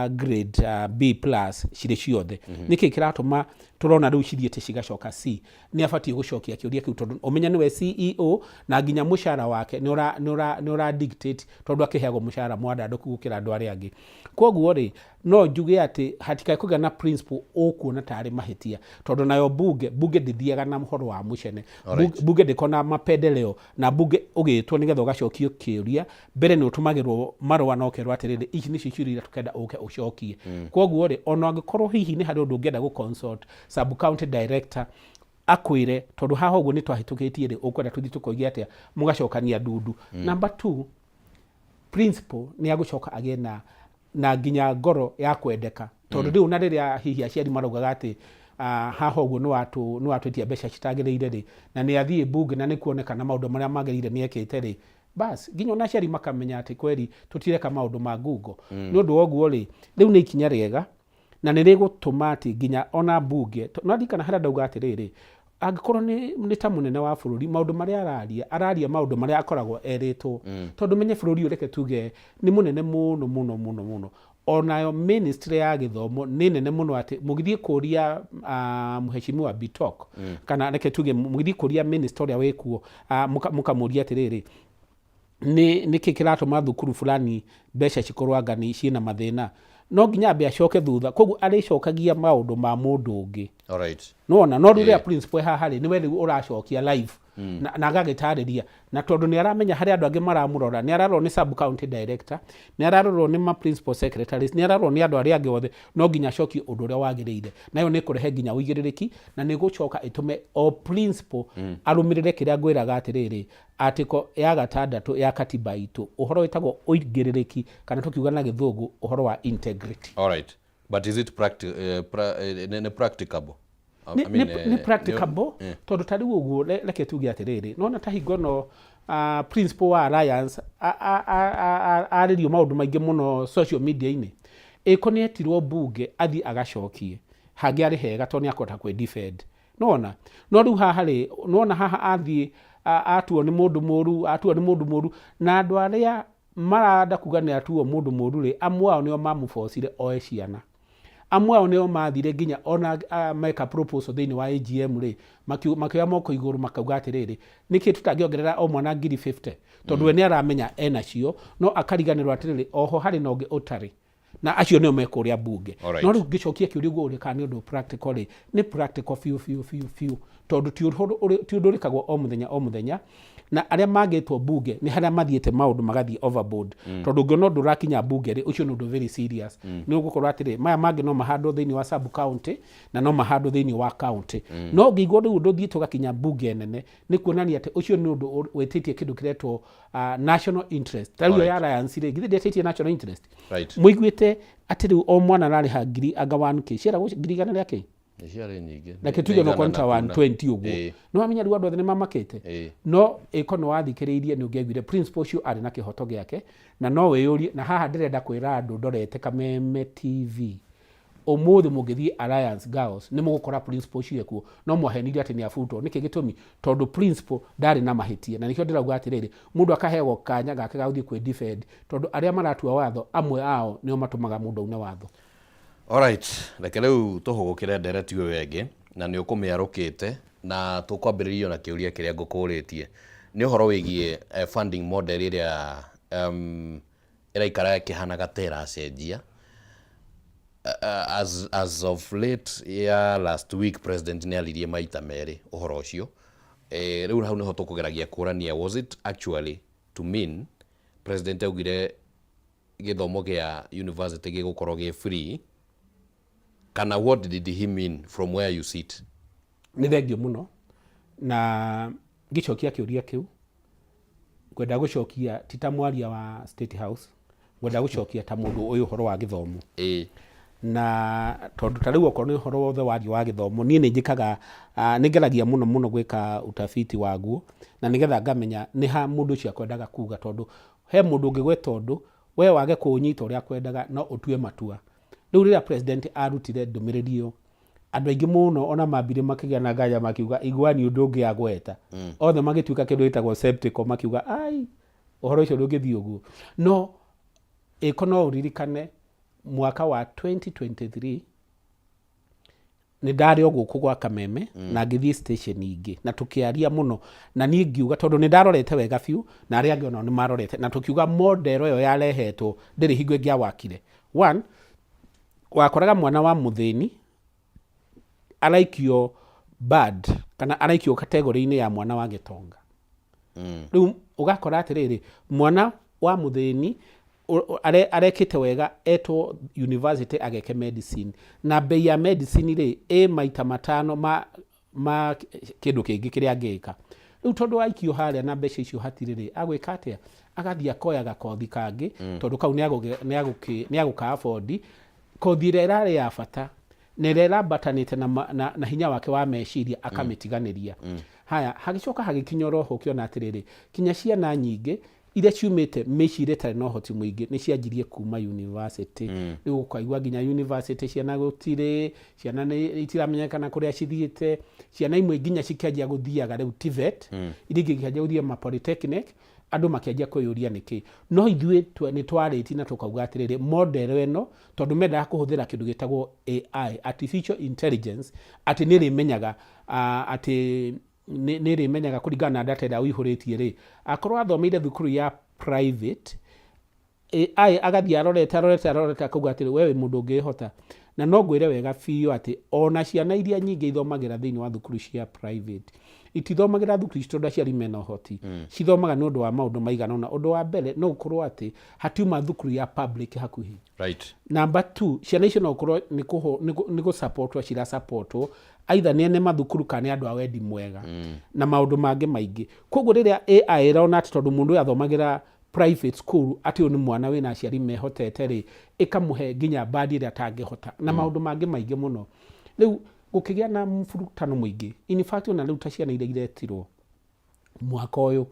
grade B plus cirĩ ciothe, nĩkĩ kĩratũma tũrona rĩu cithiĩte cigacoka C? Nĩ abatiĩ gũcokia kĩũria kĩu tondũ ũmenye nĩwe CEO na nginya mũcara wake nĩ ũra, nĩ ũra, nĩ ũra dictate tondũ akĩheagwo mũcara mwandandũku gũkĩra andũ arĩa angĩ. Kwoguo rĩ, no njuge atĩ hatikae kũgĩa na principal ũkuona tarĩ mahĩtia tondũ nayo bunge, bunge ndĩthiaga na ũhoro wa mũcene. Bunge ndĩkoragwo na mapendeleo na bunge ũgĩtwo nĩgetha ũgacokio kĩũria, mbere nĩ ũtũmagĩrwo marũa na ũkerwo atĩrĩrĩ, ici nĩcio ciũria iria tũkenda ũke ũcokie. Kwoguo rĩ, ona angĩkorwo hihi nĩ harĩ ũndũ ũngĩenda gũ consult sub county director akwĩre tondũ haha ũguo nĩ twahĩtũkĩtie rĩ, ũkwenda tũthiĩ tũkoige atĩa, mũgacokania ndundu. Number two, principal nĩ agũcoka agĩe na na nginya ngoro ya kwendeka tondũ rĩu na rĩrĩa hihi aciari maraugaga atĩ ah, haha ũguo nĩ watwĩtia mbeca citagĩrĩire rĩ, na nĩ athiĩ mbunge na nĩ kuonekana maũndũ marĩa magĩrĩire nĩ ekĩte rĩ, bas nginya ona aciari makamenya atĩ kweri tũtireka maũndũ ma ngungo. Nĩ ũndũ wa ũguo rĩ, rĩu nĩ ikinya rĩega na nĩ rĩgũtũma atĩ nginya ona mbunge, no ririkana harĩa ndauga atĩrĩrĩ, angĩkorwo nĩ ta mũnene wa bũrũri, maũndũ marĩa araria, araria maũndũ marĩa akoragwo erĩtwo. Tondũ menye bũrũri ũyũ reke tuge nĩ mũnene mũno mũno mũno mũno. Onayo ministry ya gĩthomo nĩ nene mũno atĩ mũgĩthiĩ kũria mheshimiwa Bitok, kana reke tuge mũgĩthiĩ kũria minister ũrĩa wĩkuo, mũkamũria atĩrĩrĩ, nĩ nĩkĩ kĩratũma thukuru fulani mbeca cikorwo anga nĩ ciĩna mathĩna, no nginya ambe acoke thutha, koguo arĩcokagia maũndũ ma mũndũ ũngĩ. Nĩwona? No rĩu rĩrĩa principal e haha rĩ, nĩwe rĩu ũracokia live na agagĩtarĩria, na tondũ nĩ aramenya harĩ andũ angĩ maramũrora, nĩ ararorwo nĩ sub county director, nĩ ararorwo nĩ ma principal secretaries, nĩ ararorwo nĩ andũ arĩa angĩ othe, no nginya acokie ũndũ ũrĩa wagĩrĩire. Nayo nĩ ĩkũrehe nginya ũigĩrĩrĩki na nĩ ĩgũcoka ĩtũme o principal arũmĩrĩre kĩrĩa ngwĩraga atĩrĩrĩ, Article ya gatandatũ ya katiba itũ, ũhoro wĩtagwo ũigĩrĩrĩki kana tũkiuga na gĩthũngũ ũhoro wa integrity. Alright. But is it nĩ practicable? I Nĩ mean, nĩ practicable tondũ ta rĩu ũguo reke tuge atĩrĩrĩ, nĩwona ta hingo ĩno principal wa Alliance arĩrio maũndũ maingĩ mũno social media-inĩ, ĩko nĩ etirwo mbunge athiĩ agacokie, hangĩ arĩ hega tondũ nĩ akũhota kwĩ defend. Nĩwona? No rĩu haha rĩ, nĩwona haha athiĩ atuo nĩ mũndũ mũru, atuo nĩ mũndũ mũru, na andũ arĩa maranda kuga nĩ atuo mũndũ mũru rĩ, amwe ao nĩo mamũbocire oe ciana. Amwe ao nĩo mathire nginya ona meka proposal thĩinĩ wa AGM rĩ, makĩoya moko igũrũ makauga atĩrĩrĩ, nĩkĩ tũtangĩongerera o mwana ngiri 50? Tondũ we nĩ aramenya enacio, no akariganĩrwo atĩrĩrĩ, oho harĩ na ũngĩ ũtarĩ. Na acio nĩo me kũrĩa mbunge. No rĩu ngĩcokia kĩũria ũguo ũrĩa kana nĩ ũndũ practical rĩ, nĩ practical biũ biũ biũ biũ, tondũ ti ũndũ ti ũndũ ũrĩkagwo o mũthenya o mũthenya, na arĩa mangĩtwo mbunge nĩ harĩa mathiĩte maũndũ magathiĩ overboard. Tondũ ũngĩona ũndũ ũrakinya mbunge rĩ, ũcio nĩ ũndũ very serious. Nĩ ũgũkorwo atĩrĩ, maya mangĩ no mahandwo thĩinĩ wa sub county na no mahandwo thĩinĩ wa county. No ũngĩigua rĩu ũndũ ũthiĩte ũgakinya mbunge nene, nĩ kuonania atĩ ũcio nĩ ũndũ wĩtĩtie kĩndũ kĩretwo national interest. Ta rĩu ya Alliance rĩ, githĩ ndĩetĩtie national interest? Mũiguĩte atĩ rĩu o mwana ararĩha ngiri anga 1K, ciaragwo ngiri igana rĩa kĩ? Nĩ ciarĩ nyingĩ. Reke Nĩ tuge igana okorwo nĩ na ta kũna. 120 ũguo. Nĩ wamenya rĩu andũ othe nĩ mamakĩte? No ĩko nĩ wathikĩrĩirie nĩ ũngĩaiguire principal ũcio arĩ na kĩhoto gĩake, na no wĩyũrie, na haha ndĩrenda kwĩra andũ ndorete Kameme TV, ũmũthĩ mũngĩthiĩ Alliance Girls nĩ mũgũkora principal ũcio ekuo, no mwahenirio atĩ nĩ abutwo. Nĩkĩ gĩtũmi? Tondũ principal ndarĩ na mahĩtia, na nĩkĩo ndĩrauga atĩrĩrĩ, mũndũ akaheagwo kanya gake ga gũthiĩ kwĩ defend, tondũ arĩa maratua watho amwe ao nĩo matũmaga mũndũ aune watho. Alright, reke rĩu tũhũgũkĩre ndereti ĩyo ĩngĩ, na nĩ ũkũmĩarũkĩte, na tũkwambĩrĩria na kĩũria kĩrĩa ngũkũrĩtie. Nĩ ũhoro wĩgiĩ funding model ĩrĩa ĩraikara ĩkĩhanaga ta ĩracenjia. As of late ya last week president nĩ aririe maita merĩ ũhoro ũcio. Rĩu hau nĩho tũkũgeragia kũrania, was it actually to mean president augire gĩthomo gĩa university gĩgũkorwo gĩ free, kana what did he mean from where you sit? Nĩ thengio mũno, na ngĩcokia kĩũria kĩu ngwenda gũcokia ti ta mwaria wa State House, ngwenda gũcokia ta mũndũ ũyũ ũhoro wa gĩthomo. Na tondũ ta rĩu okorwo nĩ ũhoro wothe wario wa gĩthomo, niĩ nĩ njĩkaga, nĩ ngeragia mũno mũno gwĩka utafiti waguo, na nĩgetha ngamenya nĩ ha mũndũ ũcio akwendaga kuga, tondũ he mũndũ ũngĩgweta ũndũ, we wage kũũnyita ũrĩa akwendaga, no ũtue matua. Rĩu rĩrĩa president arutire ndũmĩrĩri ĩyo, andũ aingĩ mũno ona mambire makĩgĩa na nganja makiuga iguani ũndũ ũngĩ agweta. Othe magĩtuĩka kĩndũ gĩtagwo skeptical, makiuga ai ũhoro ũcio ndũngĩthiĩ ũguo. No ĩko no ũririkane mwaka wa 2023 Nĩ ndarĩ o gũkũ gwa Kameme na ngĩthiĩ station ingĩ na tũkĩaria mũno, na niĩ ngiuga tondũ nĩ ndarorete wega biũ na arĩa angĩ onao nĩ marorete, na tũkiuga model ĩyo yarehetwo ndĩrĩ hingo ĩngĩawakire. One, wakoraga mwana wa mũthĩni araikio bad kana araikio category-inĩ ya mwana wa gĩtonga. Rĩu ũgakora atĩrĩrĩ, mwana wa mũthĩni arekĩte wega etwo university ageke medicine, na bei ya medicine rĩ ĩ maita matano ma kĩndũ kĩngĩ kĩrĩa angĩka. Rĩu tondũ aikio harĩa na mbeca icio hatirĩ rĩ, agwĩka atĩa? Agathiĩ akoya gakothi kangĩ tondũ kau nĩ agũka afford kothi ĩrĩa ĩrarĩ ya bata na ĩrĩa ĩrambatanĩte na hinya wake wa meciria akamĩtiganĩria. Haya, hagĩcoka hagĩkinya oroho ũkĩona atĩrĩrĩ, kinya ciana nyingĩ iria ciumĩte mĩciĩ ĩrĩa ĩtarĩ na ũhoti mũingĩ nĩ cianjirie kuma university. Rĩu ũkaigua nginya university ciana gũtirĩ, ciana nĩ itiramenyekana kũrĩa cithiĩte, ciana imwe nginya cikĩanjia gũthiaga rĩu TVET, iria ingĩ ikĩanjia gũthiĩ ma polytechnic, andũ makĩanjia kwĩyũria nĩkĩ. No ithuĩ nĩ twarĩtie na tũkauga atĩrĩrĩ, model ĩno tondũ mendaga kũhũthĩra kĩndũ gĩtagwo AI, artificial intelligence, atĩ nĩ ĩrĩmenyaga, atĩ nĩ ĩrĩmenyaga kũringana na data ĩrĩa ũihũrĩtie rĩ, akorwo athomeire thukuru ya private, AI agathiĩ arorete arorete arorete akauga atĩrĩ, we wĩ mũndũ ũngĩhota. Na no ngwĩre wega biũ atĩ ona ciana iria nyingĩ ithomagĩra thĩinĩ wa thukuru cia private, itithomagĩra thukuru ici tondũ aciari mena ũhoti. Cithomaga nĩ ũndũ wa maũndũ maigana ũna. Ũndũ wa mbere no ũkorwo atĩ hatiuma thukuru ya public hakuhĩ. Number 2, ciana icio no ũkorwo nĩ gũ-supportwo cirasupportwo either nĩ ene mathukuru kana nĩ andũ a wendi mwega. Na maũndũ mangĩ maingĩ. Koguo rĩrĩa AI ĩrona atĩ tondũ mũndũ ũyũ athomagĩra private school atĩ ũyũ nĩ mwana wĩna aciari mehotete rĩ, ĩkamũhe nginya bandi ĩrĩa atangĩhota na maũndũ mangĩ maingĩ mũno. Rĩu gũkĩgĩa na mburutano mũingĩ. In fact ona rĩu ta ciana iria iretirwo mwaka ũyũ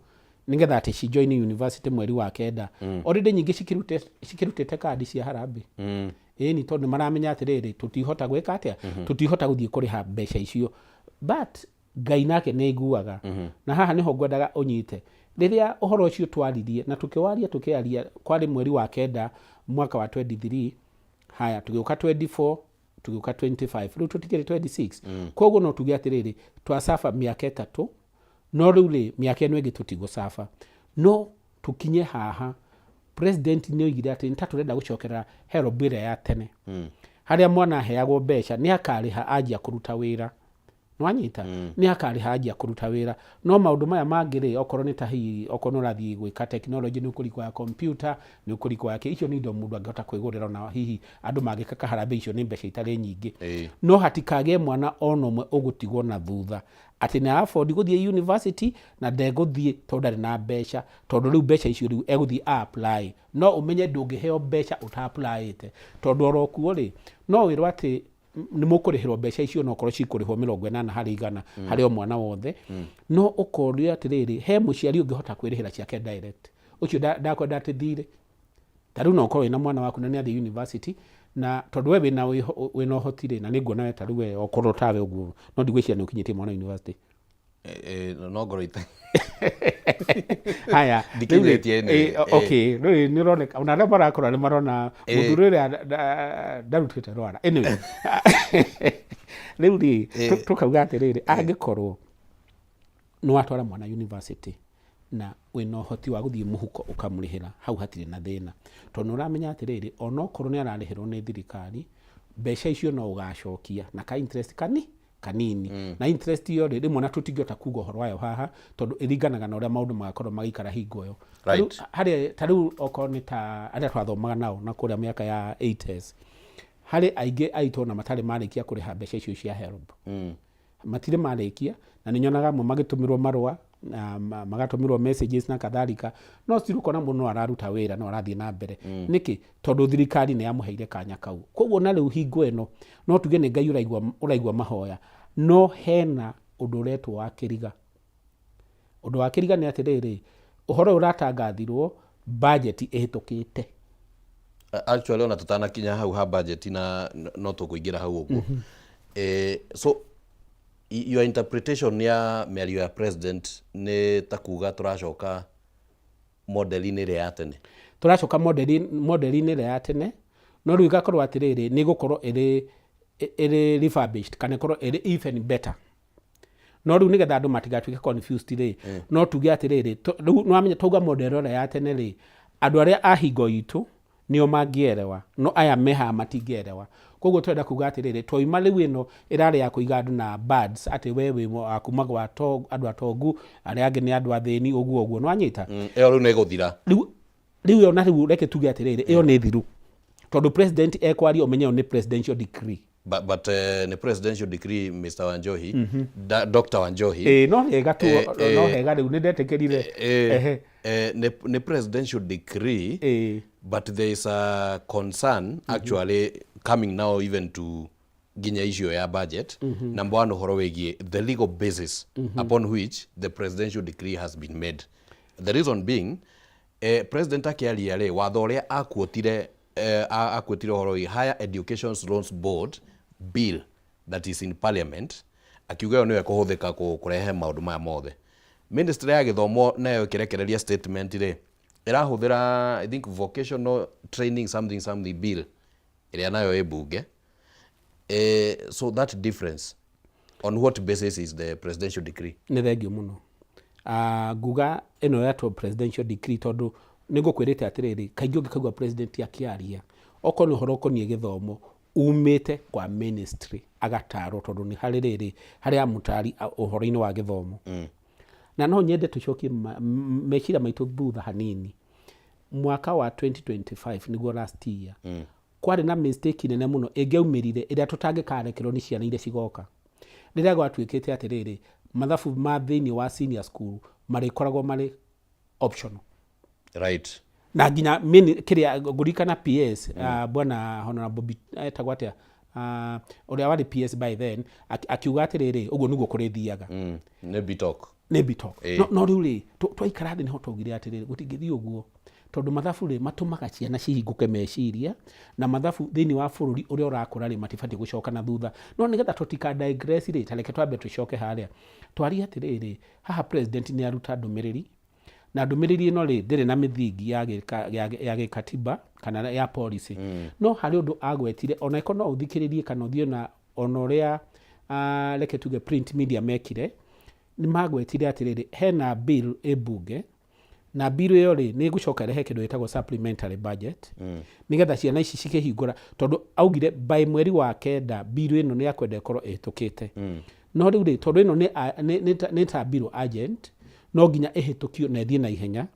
nĩgetha atĩ ci join university mweri wa kenda, already nyingĩ cikĩrutĩte kandi cia harambee. Ĩni tondũ nĩ maramenya atĩrĩrĩ, tũtihota gwĩka atĩa, tũtihota gũthiĩ kũrĩha mbeca icio. But Ngai nake nĩ aiguaga. Na haha nĩho ngwendaga ũnyite. Rĩrĩa ũhoro ũcio twaririe na tũkĩwaria tũkĩaria, kwarĩ mweri wa kenda mwaka wa 23, haya tũgĩũka 24, tũgĩũka 25, rĩu tũtikĩrĩ 26. Koguo no tuge atĩrĩrĩ, twacaba mĩaka ĩtatũ, no rĩu rĩ, mĩaka ĩno ĩngĩ tũtigũcaba. No tũkinye haha, president nĩ oigire atĩ nĩ ta tũrenda gũcokerera HELB ĩrĩa ya tene. Harĩa mwana aheagwo mbeca nĩ akarĩha anjia kũruta wĩra. Nĩwanyita? Nĩ akarĩha anjia kũruta wĩra. No maũndũ maya mangĩ rĩ, okorwo nĩ ta hihi, okorwo nĩ ũrathiĩ gwĩka technology, nĩ ũkũrequire computer, nĩ ũkũrequire kĩ, icio nĩ indo mũndũ angĩhota kwĩgũrĩra ona hihi andũ mangĩka kaharambee icio nĩ mbeca itarĩ nyingĩ. No hatikagĩe mwana ona ũmwe ũgũtigwo na thutha atĩ nĩ afford gũthiĩ university na ndegũthiĩ tondũ ndarĩ na mbeca, tondũ rĩu mbeca icio rĩu egũthiĩ a apply. No ũmenye ndũngĩheo mbeca ũta applyĩte, tondũ oro kuo rĩ, no wĩrwo atĩ nĩ mũkũrĩhĩrwo mbeca icio no korwo cikũrĩhwo 80 harĩ igana harĩ o mwana wothe. No ũkorio atĩrĩrĩ, he mũciari ũngĩhota kwĩrĩhĩra ciake direct, ũcio ndakwenda atĩ thirĩ. Ta rĩu no ũkorwo wĩna mwana waku na nĩ athiĩ university, na tondũ we wĩna ũhoti rĩ, na nĩ nguona we ta rĩu we okorwo tawe ũguo, no ndigwĩciria nĩ ũkinyĩtie mwana university. No ngorwo ite Haya, Ndikinyĩtie rĩu rĩ, okay, rĩu nĩ ũroneka ona arĩa marakora nĩ marona mũthuri ũrĩa ndarutĩte rwara. Anyway, rĩu rĩ, tũkauga atĩrĩrĩ, angĩkorwo nĩ watwara mwana university na wĩna ũhoti wa gũthiĩ mũhuko ũkamũrĩhĩra, hau hatirĩ na thĩna, tondũ nĩ ũramenya atĩrĩrĩ, onokorwo nĩ ararĩhĩrwo nĩ thirikari, mbeca icio no ũgacokia na ka interest kanini. Na interest ĩyo rĩ, rĩmwe na tũtingĩhota kuga ũhoro wayo haha tondũ ĩringanaga na ũrĩa maũndũ magakorwo magĩikara hingo ĩyo. Harĩ ta rĩu okorwo nĩ ta arĩa twathomaga nao na kũrĩa mĩaka ya 80s, harĩ aingĩ aitũ ona matarĩ marĩkia kũrĩha mbeca icio cia HELB. Matirĩ marĩkia, na nĩ nyonaga amwe magĩtũmĩrwo marũa na magatũmĩrwo messages na kadhalika, no still ũkona mũndũ no araruta wĩra, no arathiĩ na mbere. Nĩkĩ? Tondũ thirikari nĩ yamũheire kanya kau. Koguo na rĩu hingo ĩno no tuge nĩ Ngai ũraigua mahoya, no hena ũndũ ũretwo wa kĩriga. Ũndũ wa kĩriga nĩ atĩrĩrĩ, ũhoro ũyũ ũratangathirwo budget ĩhĩtũkĩte. Actually ona tũtanakinya hau ha budget na no tũkũingĩra hau ũguo. So your interpretation ya mĩario ya president nĩ ta kuga tũracoka model-inĩ ĩrĩa ya tene. Tũracoka model-inĩ ĩrĩa ya tene, no rĩu ĩgakorwo atĩrĩrĩ, nĩ ĩgũkorwo ĩrĩ Ĩrĩ refurbished kana ĩkorwo ĩrĩ even better. No rĩu nĩgetha andũ matigatuĩke confused rĩ, no tuge atĩrĩrĩ, rĩu nĩwamenya twauga model ĩrĩa ya tene rĩ, andũ arĩa a hingo itũ nĩo mangĩerewa, no aya me haha matingĩerewa. Koguo tũrenda kuga atĩrĩrĩ, twauma rĩu ĩno ĩrarĩ ya kũiga andũ na bands atĩ we wĩ wa kuma gwa andũ atongu, arĩa angĩ nĩ andũ athĩni, ũguo ũguo, nĩwanyita? Ĩyo rĩu nĩ ĩgũthira. Rĩu ĩyo na rĩu reke tuge atĩrĩrĩ, ĩyo nĩ thiru, tondũ president ekwaria ũmenye ĩyo nĩ presidential decree. But nĩ presidential decree, Mr. Wanjohi, Dr. Wanjohi. Ĩĩ, no hega tu. No hega rĩu nĩ ndetĩkĩrire. Ehe. Nĩ presidential decree, but there is a concern actually coming now even to nginya issue ya budget. Number one, ũhoro wĩgiĩ the legal basis upon which the presidential decree has been made, the reason being, president akĩaria rĩ, watho ũrĩa akuotire, akuotire ũhoro wĩgiĩ Higher Education Loans Board bill that is in parliament, akiuga ĩyo nĩyo ĩkũhũthĩka kũrehe maũndũ maya mothe. Ministry ya gĩthomo nayo ĩkĩrekereria statement rĩ, ĩrahũthĩra, I think, vocational training something something bill ĩrĩa nayo ĩ bunge. So that difference, on what basis is the presidential decree? Nĩ thengiũ mũno. Nguga ĩno yatwo presidential decree tondũ nĩ ngũkwĩrĩte atĩrĩrĩ, kaingĩ ũngĩkaigua president akĩaria, okorwo nĩ ũhoro ũkoniĩ gĩthomo, umĩte kwa ministry agatarwo, tondũ nĩ harĩ rĩrĩ harĩ amũtari ũhoro-inĩ wa gĩthomo. Na no nyende tũcokie meciria maitũ thutha hanini. Mwaka wa 2025, nĩguo last year, kwarĩ na mistake nene mũno ĩngĩaumĩrire ĩrĩa tũtangĩkarekerwo nĩ ciana iria cigoka, rĩrĩa gwatuĩkĩte atĩrĩrĩ, mathabu ma thĩinĩ wa senior school marĩkoragwo marĩ optional. Na nginya kĩrĩa ngũririkana PS, bwana Honorable etagwo atĩa, ũrĩa warĩ PS by then, akiuga atĩrĩrĩ, ũguo nĩguo kũrĩthiaga. Nĩ Bitok. Nĩ Bitok. No rĩu rĩ, twaikara thĩ nĩho twaugire atĩrĩrĩ, gũtingĩthiĩ ũguo, tondũ mathabu rĩ, matũmaga ciana cihingũke meciria, na mathabu thĩinĩ wa bũrũri ũrĩa ũrakũra rĩ, matibatiĩ gũcoka na thutha. No nĩgetha tũtika digress rĩ, ta reke twambe tũcoke harĩa twarie atĩrĩrĩ, haha president nĩ aruta ndũmĩrĩri, na ndũmĩrĩri ĩno rĩ, ndĩrĩ na mĩthingi ya gĩkatiba kana ya policy. No harĩ ũndũ agwetire, ona ĩkorwo no ũthikĩrĩrie kana ũthiĩ na ona ũrĩa, reke tuge print media mekire, nĩ magwetire atĩrĩrĩ, hena bill ĩ bunge, na bill ĩyo rĩ, nĩ ĩgũcoka ĩrehe kĩndũ gĩtagwo supplementary budget, nĩgetha ciana ici cikĩhingũra, tondũ augire by mweri wa 9 bill ĩno nĩ akwenda ĩkorwo ĩhĩtũkĩte. No rĩu rĩ, tondũ ĩno nĩ ta bill urgent, no nginya ĩhĩtũkio na ĩthiĩ na ihenya.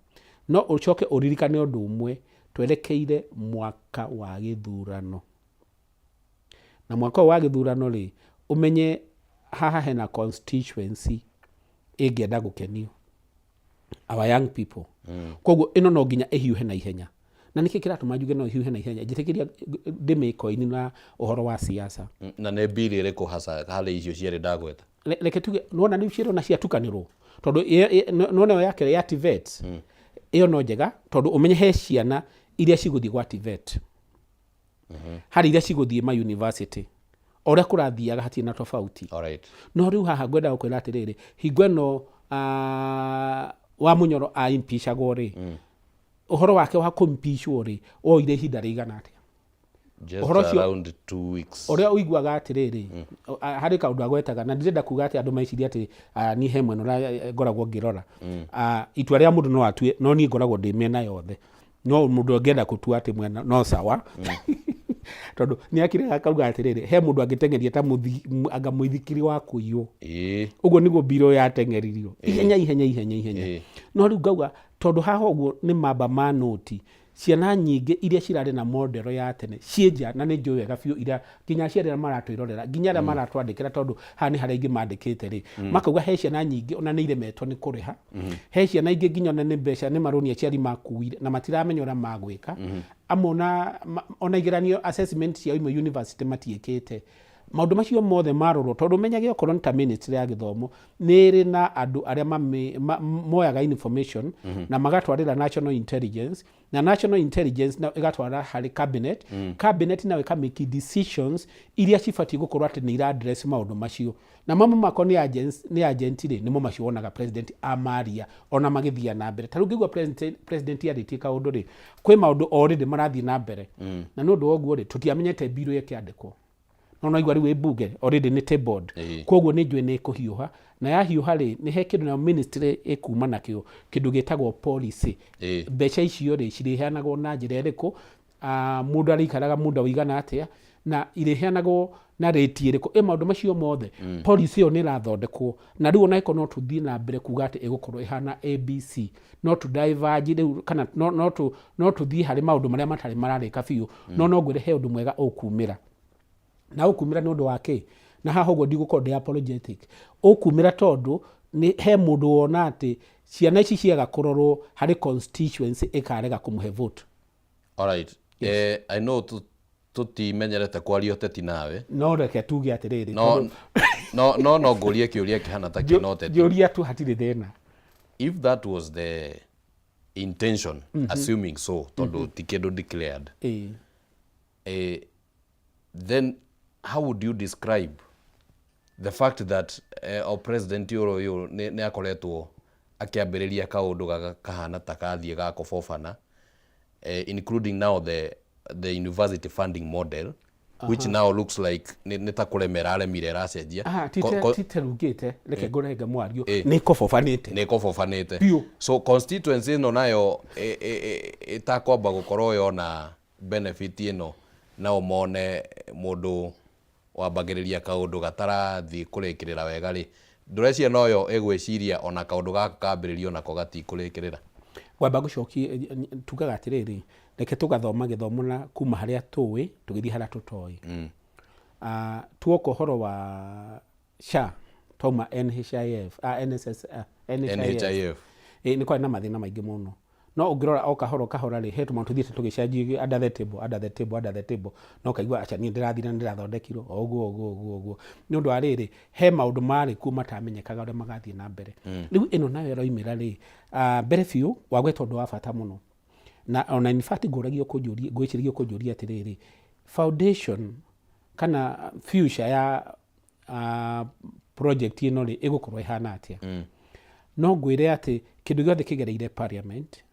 No ũcoke ũririkane ũndũ ũmwe, twerekeire mwaka wa gĩthurano, na mwaka ũyũ wa gĩthurano rĩ, ũmenye haha hena constituency ĩngĩenda gũkenio, our young people. Koguo ĩno no nginya ĩhiũhe na ihenya. Na nĩkĩ kĩratũma njuge no ĩhiũhe na ihenya? Njĩtĩkĩria ndĩmĩkoini na ũhoro wa siasa. Na nĩ bill ĩrĩkũ hasa harĩ icio cierĩ ndagweta? Reke tuge nĩwona rĩu cierĩ ona ciatukanĩrwo, tondũ nĩwona ĩyo yake ya TVET, ĩyo no njega, tondũ ũmenye he ciana iria cigũthiĩ gwa TVET, harĩ iria cigũthiĩ ma university, o ũrĩa kũrathiaga hatirĩ na tofauti. No rĩu haha ngwenda gũkwĩra atĩrĩrĩ, hingo ĩno, wa Mũnyoro a impeachagwo rĩ, ũhoro wake wa kũ-impeachwo rĩ, woire ihinda rĩigana atĩa? Just Ũhoro ũcio- around 2 weeks. Ũrĩa ũiguaga atĩrĩrĩ, harĩ kaũndũ agwetaga, na ndirenda kuga atĩ andũ meciria atĩ, niĩ he mwena ũrĩa ngoragwo ngĩrora. Itua rĩa mũndũ no atue, no niĩ ngoragwo ndĩ mĩena yothe. No mũndũ angĩenda gũtua atĩ mwena no sawa, tondũ nĩ akire akauga atĩrĩrĩ, he mũndũ angĩteng'eria ta anga mũithikiri wa kũiywo. Ũguo nĩguo mbirũ yateng'eririo ihenya ihenya ihenya ihenya. No rĩu ngauga, tondũ haha ũguo nĩ mamba ma noti, ciana nyingĩ iria cirarĩ na modero ya tene ciĩ nja, na nĩ njũĩ wega biũ iria nginya aciari arĩa maratwĩrorera, nginya arĩa maratwandĩkĩra, tondũ haha nĩ harĩa aingĩ mandĩkĩte rĩ, makauga he ciana nyingĩ ona nĩ iremetwo nĩ kũrĩha. He ciana ingĩ nginya ona nĩ mbeca nĩ marũni aciari makuire na matiramenya ũrĩa magwĩka. Amwe ona igeranio assessment ciao imwe university matiĩkĩte. Maũndũ macio mothe marorwo, tondũ ũmenyage okorwo nĩ ta ministry ya gĩthomo nĩ ĩrĩ na andũ arĩa moyaga information na magatwarĩra national intelligence, na national intelligence nayo ĩgatwara harĩ cabinet, cabinet nayo ĩka make decisions iria cibatiĩ gũkorwo atĩ nĩ ira address maũndũ macio. Na mamwe mako nĩ agents, nĩ agent rĩ, nĩmo macio wonaga president amaria ona magĩthiĩ na mbere. Ta rĩu ngĩigua president arĩtie kaũndũ rĩ, kwĩ maũndũ already marathiĩ na mbere. Na nĩ ũndũ wa ũguo rĩ, tũtiamenyete bill ĩkĩandĩkwo. No naigua rĩu ĩ mbunge already nĩ tabled. Koguo nĩ njũĩ nĩ ĩkũhiũha, na yahiũha rĩ, nĩ he kĩndũ nayo ministry ĩkuma nakĩo, kĩndũ gĩtagwo policy. Mbeca icio rĩ, cirĩheanagwo na njĩra ĩrĩkũ, mũndũ arĩikaraga muda ũigana atĩa, na irĩheanagwo na rate ĩrĩkũ, ĩ maũndũ macio mothe. Policy ĩyo nĩ ĩrathondekwo, na rĩu ona ĩkorwo no tũthiĩ na mbere kuga atĩ ĩgũkorwo ĩhana ABC, no tũ diverge rĩu, kana no, no, tũ, no tũthiĩ harĩ maũndũ marĩa matarĩ mararĩka biũ. No no ngwĩre he ũndũ mwega ũkumĩra, na ũkumĩra nĩ ũndũ wa kĩ? Na haha ũguo ndigũkorwo ndĩ apologetic. Ũkumĩra tondũ nĩ he mũndũ wona atĩ ciana ici ciaga kũrorwo harĩ constituency ĩkarega kũmũhe vote. Alright. Yes. I know tũtimenyerete kwaria ũteti nawe. No reke tuge atĩrĩrĩ, no no no no ngũrie kĩũria kĩhana ta kĩna ũteti. Njũria tu, hatirĩ thĩna. If that was the intention, assuming so, tondũ ti kĩndũ declared, then how would you describe the fact that o president ũyũ nĩ akoretwo akĩambĩrĩria kaũndũ gaka kahana ta kathiĩ ga kũbobana, including now the university funding model, which now looks like nĩ ta kũremera aremire ĩracenjia? Aha, titerungĩte, reke ngũrenge mwario. Nĩ kobobanĩte. Nĩ kobobanĩte. Biũ. So constituency ĩno nayo ĩtakwamba gũkorwo yona benefit ĩno, nao mone mũndũ wambagĩrĩria kaũndũ gatarathiĩ kũrĩkĩrĩra wega rĩ, ndũreciria noyo ĩgwĩciria ona kaũndũ gaka kambĩrĩrio nako gatikũrĩkĩrĩra? Ngwamba gũcokia, tugaga atĩrĩrĩ, reke tũgathoma gĩthomo na kuma harĩa tũĩ tũgĩthiĩ harĩa tũtoĩ. Tuoka ũhoro wa SHA, twauma NHIF, NSS, NHIF. NHIF. Nĩ kwarĩ na mathĩna maingĩ mũno, no ũngĩrora o kahora o kahora rĩ, he tũmaũndũ tũthiĩte tũgĩcenjia under the table, under the table, under the table, na ũkaigua aca, niĩ ndĩrathire na ndĩrathondekirwo o ũguo ũguo ũguo ũguo, nĩ ũndũ wa rĩrĩ, he maũndũ marĩ kuo matamenyekaga ũrĩa magathiĩ na mbere. Rĩu ĩno nayo ĩroimĩra rĩ, mbere biũ wagweta ũndũ wa bata mũno, na ona in fact ngũragio kũnjũria, ngwĩciragia kũnjũria atĩrĩrĩ, foundation kana future ya project ĩno rĩ, ĩgũkorwo ĩhana atĩa? No ngwĩre atĩ kĩndũ gĩothe kĩgereire parliament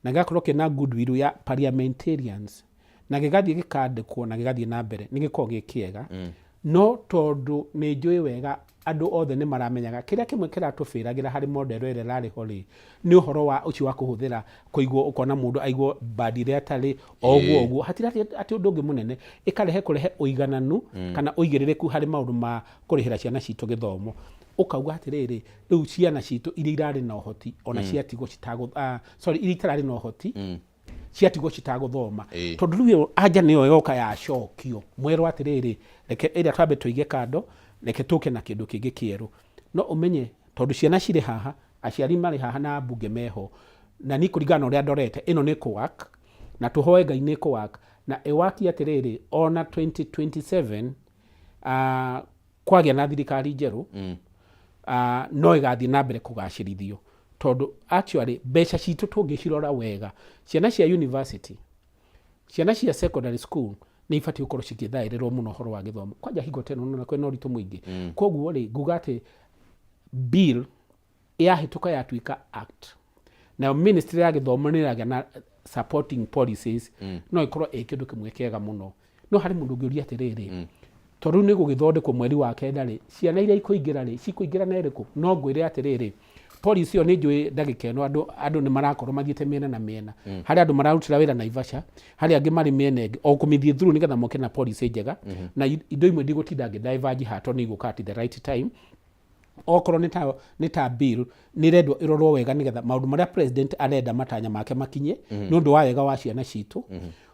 na gĩgakorwo kĩna goodwill ya parliamentarians na gĩgathiĩ gĩkandĩkwo na gĩgathiĩ na mbere, nĩ gĩkoragwo gĩ kĩega. No tondũ nĩ njũĩ wega andũ othe nĩ maramenyaga kĩrĩa kĩmwe kĩratũbĩragĩra harĩ model ĩrĩa ĩrarĩ ho rĩ, nĩ ũhoro wa ũcio wa kũhũthĩra kũigwo, ũkona mũndũ aigwo bandi ĩrĩa atarĩ o ũguo ũguo, hatirĩ atĩ ũndũ ũngĩ mũnene ĩkarehe kũrehe ũigananu kana ũigĩrĩrĩku harĩ maũndũ ma kũrĩhĩra ciana citũ gĩthomo. Ũkauga atĩrĩrĩ, rĩu ciana citũ iria irarĩ na ũhoti ona ciatigwo citagũ, sorry, iria itararĩ na ũhoti ciatigwo citagũthoma, tondũ rĩu ĩyo anja nĩyo yoka yacokio mwerwo atĩrĩrĩ, reke ĩrĩa twambe tũige kando, reke tũke na kĩndũ kĩngĩ kĩerũ. No ũmenye tondũ ciana cirĩ haha, aciari marĩ haha na ambunge meho, na niĩ kũringana na ũrĩa ndorete ĩno nĩ kũ-work, na tũhoe Ngai nĩ kũ-work na ĩwaki atĩrĩrĩ, ona 2027 kwagĩa na thirikari njerũ, no ĩgathiĩ na mbere kũgacĩrithio, tondũ actually mbeca citũ tũngĩcirora wega, ciana cia university, ciana cia secondary school nĩ ibatiĩ gũkorwo cigĩthaĩrĩrwo mũno ũhoro wa gĩthomo, kwanja hingo ta ĩno nona kwĩna ũritũ mũingĩ. Koguo rĩ, nguga atĩ bill yahĩtũka yatuĩka act, nayo ministry ya gĩthomo nĩ ĩragĩa na supporting policies, no ĩkorwo ĩ kĩndũ kĩmwe kĩega mũno. No harĩ mũndũ ũngĩũria atĩrĩrĩ, tondũ rĩu nĩ gũgĩthondekwo mweri wa kenda rĩ, ciana iria ikũingĩra rĩ, cikũingĩra na ĩrĩkũ? No ngwĩre atĩrĩrĩ, policy ĩyo nĩ njũĩ ndagĩka ĩno andũ nĩ marakorwo mathiĩte mĩena na mĩena. Harĩ andũ mararutĩra wĩra Naivasha, harĩ angĩ marĩ mĩena ĩngĩ o kũmĩthiĩ through nĩgetha moke na policy njega. Na indo imwe ndigũtinda ngĩ diverge haha tondũ nĩ igũka at the right time. Okorwo nĩ ta bill nĩ ĩrendwo ĩrorwo wega nĩgetha maũndũ marĩa president arenda, matanya make makinye, nĩ ũndũ wa wega wa ciana citũ.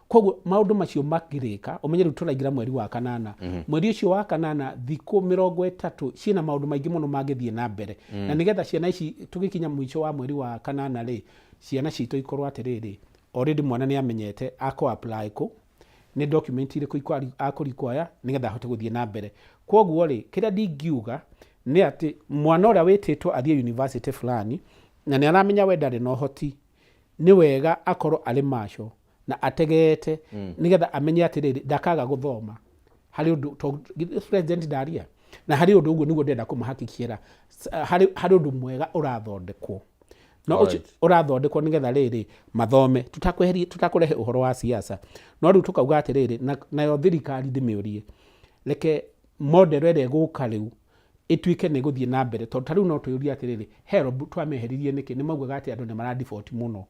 Koguo maũndũ macio makĩrĩka, ũmenye rĩu tũraingĩra mweri wa kanana. Mweri ũcio wa kanana, thikũ 30 ciĩna maũndũ maingĩ mũno mangĩthiĩ na mbere, na nĩgetha ciana ici tũgĩkinya mũico wa mweri wa kanana rĩ, ciana citũ ikorwo atĩrĩrĩ, already mwana nĩ amenyete akũ apply kũ, nĩ document irĩkũ akũ require nĩgetha ahote gũthiĩ na mbere. Koguo rĩ, kĩrĩa ndingiuga nĩ atĩ mwana ũrĩa wĩtĩtwo athiĩ university fulani na nĩ aramenya we ndarĩ na ũhoti, nĩ wega akorwo arĩ macho na ategete nĩgetha amenye atĩrĩrĩ, ndakaga gũthoma harĩ ũndũ, tondũ president ndaria na harĩ ũndũ ũguo nĩguo ndĩrenda kũmahakikĩra, harĩ ũndũ mwega ũrathondekwo no ũcio ũrathondekwo nĩgetha rĩrĩ mathome, tutakweheria, tutakũrehe ũhoro wa siasa. No rĩu tũkauga atĩrĩrĩ, nayo thirikari ndĩmĩũrie. Reke model ĩrĩa ĩgũka rĩu ĩtuĩke nĩ ĩgũthiĩ na mbere, tondũ ta rĩu no twĩyũrie atĩrĩrĩ, HELB twamĩeheririe nĩkĩ? Nĩ maugaga atĩ andũ nĩ mara default mũno.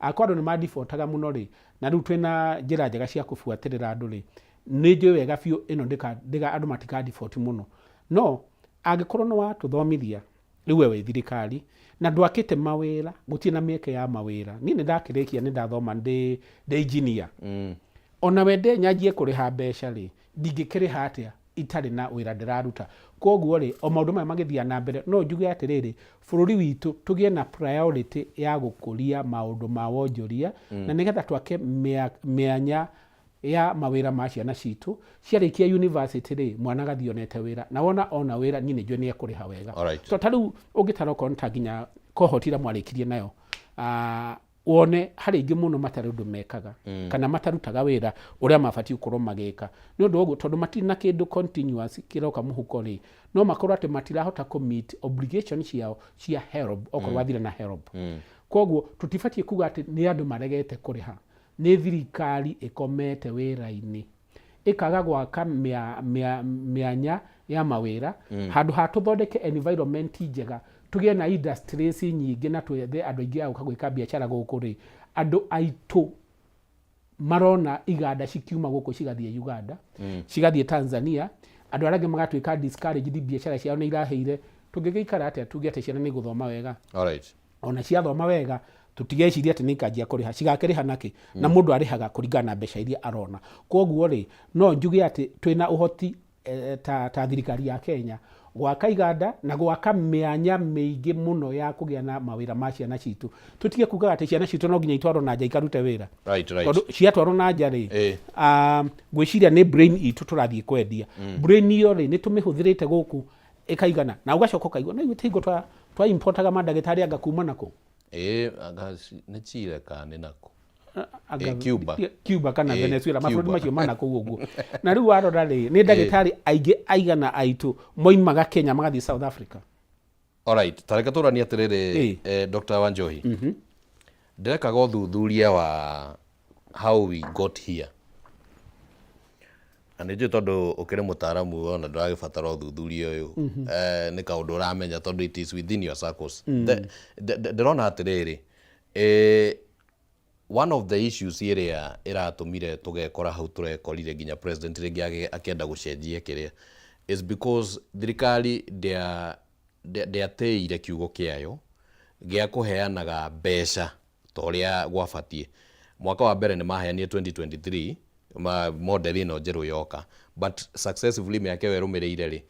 Angĩkorwo andũ nĩ ma defaultaga mũno rĩ, na rĩu twĩna njĩra njega cia kũbuatĩrĩra andũ rĩ, nĩ njũĩ wega biũ ĩno ndĩka, ndĩga, andũ matika default mũno. No angĩkorwo nĩ watũthomithia, rĩu we wĩ thirikari, na ndwakĩte mawĩra, gũtirĩ na mĩeke ya mawĩra. Niĩ nĩ ndakĩrĩkia, nĩ ndathoma ndĩ, ndĩ engineer. Ona wende nyanjie kũrĩha mbeca rĩ, ndingĩkĩrĩha atĩa itarĩ na wĩra ndĩraruta? Kwoguo rĩ, o maũndũ maya magĩthiaga na mbere, no njuge atĩrĩrĩ, bũrũri witũ tũgĩe na priority ya gũkũria maũndũ ma wonjoria, na nĩgetha twake mĩanya ya mawĩra ma ciana citũ. Ciarĩkia university rĩ, mwana agathiĩ onete wĩra, na wona ona wĩra, niĩ nĩ njũĩ nĩ ekũrĩha wega. To ta rĩu ũngĩtara okorwo nĩ ta nginya cohort ĩrĩa mwarĩkirie nayo, wone harĩ aingĩ mũno matarĩ ũndũ mekaga kana matarutaga wĩra ũrĩa mabatiĩ gũkorwo magĩka. Nĩ ũndũ wa ũguo, tondũ matirĩ na kĩndũ continuous kĩroka mũhuko rĩ, no makorwo atĩ matirahota kũ meet obligation ciao cia HELB, okorwo wathire na HELB. Kwoguo tũtibatiĩ kuga atĩ nĩ andũ maregete kũrĩha, nĩ thirikari ĩkomete wĩra-inĩ, ĩkaga gwaka mĩanya ya mawĩra, handũ ha tũthondeke environment njega, tũgĩe na industries nyingĩ na twethe andũ aingĩ a gũka gwĩka biacara gũkũ rĩ, andũ aitũ marona iganda cikiuma gũkũ cigathiĩ Uganda, cigathiĩ Tanzania, andũ arĩa angĩ magatuĩka discouraged, biacara ciao nĩ irahĩire. Tũngĩgĩikara atĩa tuge atĩ ciana nĩ igũthoma wega? Ona ciathoma wega, tũtigeciria atĩ nĩ ikanjia kũrĩha. Cigakĩrĩha nakĩ? Na mũndũ arĩhaga kũringana na mbeca iria arona. Kwoguo rĩ, no njuge atĩ twĩna ũhoti ta thirikari ya Kenya gwaka iganda na gwaka mĩanya mĩingĩ mũno ya kũgĩa na mawĩra ma ciana citũ. Tũtige kugaga atĩ ciana citũ no nginya itwarwo na nja ikarute wĩra. Tondũ ciatwarwo na nja rĩ, ngwĩciria nĩ brain itũ tũrathiĩ kwendia. Brain ĩyo rĩ, nĩ tũmĩhũthĩrĩte gũkũ ĩkaigana, na ũgacoka ũkaigua no ithuĩ hingo twa importaga mandagĩtarĩ anga kuma nakũ? Ĩĩ, anga nĩ Chile kana nĩ nakũ? Anga Cuba. Cuba kana Venezuela, mabũrũri Cuba. macio mana kũu ũguo. Na rĩu warora rĩ, nĩ ndagĩtarĩ aingĩ aigana aitũ moimaga Kenya magathiĩ South Africa. Alright, ta reke tũranie atĩrĩrĩ, Dr. Wanjohi. Ndĩrekaga ũthuthuria wa how we got here. Na nĩ njũĩ tondũ ũkĩrĩ mũtaaramu ona ndũragĩbatara ũthuthuria ũyũ. Nĩ kaũndũ ũramenya tondũ it is within your circles. Ndĩrona atĩrĩrĩ, one of the issues ĩrĩa ĩratũmire tũgekora hau tũrekorire nginya president rĩngĩ akĩenda gũcenjia kĩrĩa is because thirikari ndĩatĩire kiugo kĩayo gĩa kũheanaga mbeca ta ũrĩa gwabatiĩ. Mwaka wa mbere nĩ maheanire 2023 model ĩno njerũ yoka, but successively mĩaka ĩyo ĩrũmĩrĩire rĩ,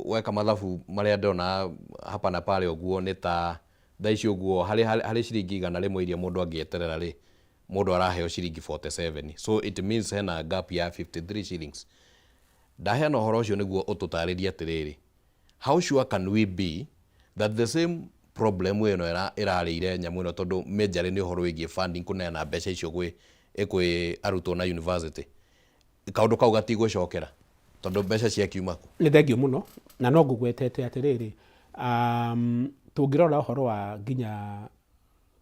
weka mathabu marĩa ndĩrona hapa na pale ũguo nĩ ta thaa ici ũguo harĩ ciringi 100 iria mũndũ angĩeterera rĩ, mũndũ araheo ciringi 47, so it means hena gap ya 53 shillings. Ndaheana ũhoro ũcio nĩguo ũtũtarĩrie atĩrĩrĩ, how sure can we be that the same problem ĩno ĩrarĩire nyamũ ĩno, tondũ majorly nĩ ũhoro wĩgiĩ funding, kũneana mbeca icio gwĩ arutwo na university, kaũndũ kau gatigwĩcokera tondũ mbeca ciakiuma kũ? Nĩ thengiũ mũno, na no ngũgwetete atĩrĩrĩ, tũngĩrora ũhoro wa nginya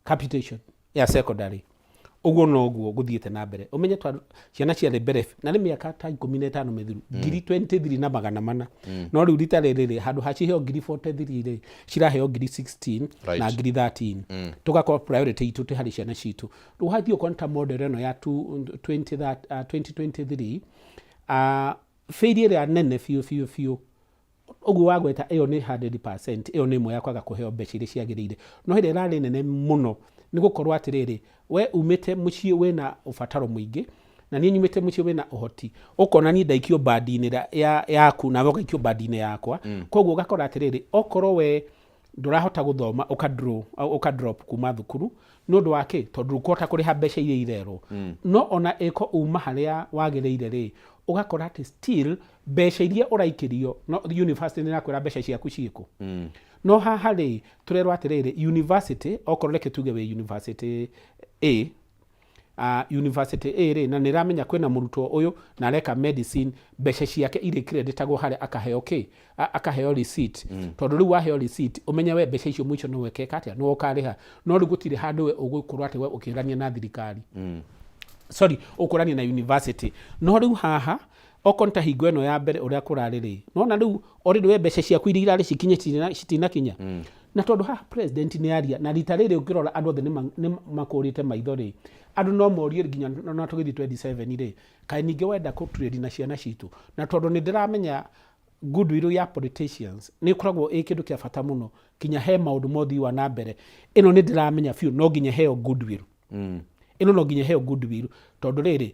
capitation ya secondary, ũguo noguo gũthiĩte na mbere. Ũmenye ciana ciarĩ mbere na nĩ mĩaka ta 15 mĩthiru, ngiri 23 na magana mana. No rĩu rita rĩrĩ rĩ, handũ ha ciheo ngiri 43 rĩ, ciraheo ngiri 16 na ngiri 13. Tũgakorwo priority itũ tĩ harĩ ciana citũ. Rĩu hathiĩ ũkona ta model ĩno ya 2023, failure ĩrĩa nene biũ biũ biũ ũguo wagweta ĩyo nĩ 100%, ĩyo nĩ ĩmwe ya kwaga kũheo mbeca iria ciagĩrĩire. No ĩrĩa ĩrarĩ nene mũno nĩ gũkorwo atĩrĩrĩ, we umĩte mũciĩ wĩna ũbataro mũingĩ na niĩ nyumĩte mũciĩ wĩna ũhoti, ũkona niĩ ndaikio bandi-inĩ yaku nawe ũgaikio bandi-inĩ yakwa. Koguo ũgakora atĩrĩrĩ, okorwo we ndũrahota gũthoma ũka drop kuma thukuru nĩ ũndũ wa kĩ? Tondũ ndũkũhota kũrĩha mbeca iria irerwo. No ona ĩko uma harĩa wagĩrĩire rĩ, ũgakora atĩ still mbeca iria ũraikĩrio no university nĩ ĩrakwĩra mbeca ciaku ciĩkũ. No haha rĩ, tũrerwo atĩrĩrĩ, university okorwo reke tuge wĩ university A, university A rĩ, na nĩ ĩramenya kwĩna mũrutwo ũyũ na areka medicine, mbeca ciake irĩ creditagwo harĩa akaheo kĩ? Akaheo receipt. Tondũ rĩu waheo receipt, ũmenye we mbeca icio mũico nĩwe ũkeka atĩa? Nĩwe ũkarĩha. No rĩu gũtirĩ handũ we ũgũkorwo atĩ we ũkĩũrania na thirikari. Sorry, ũkũrania na university. No rĩu haha, Okorwo nĩ ta hingo ĩno ya mbere ũrĩa kũrarĩ rĩ, nona rĩu already we mbeca ciaku iria irarĩ cikinye citinakinya. Na tondũ haha president nĩ aria na rita rĩrĩ ũngĩrora andũ othe nĩ makũrĩte maitho rĩ, andũ no morie nginya na tũgĩthiĩ 27 rĩ, kaĩ ningĩ wenda kũ trade na ciana citũ? Na tondũ nĩ ndĩramenya goodwill ya politicians nĩ ĩkoragwo ĩ kĩndũ kĩa bata mũno kinya he maũndũ ma ũthii wa na mbere. Ĩno nĩ ndĩramenya biũ no nginya heo goodwill. Ĩno no nginya heo goodwill tondũ rĩrĩ,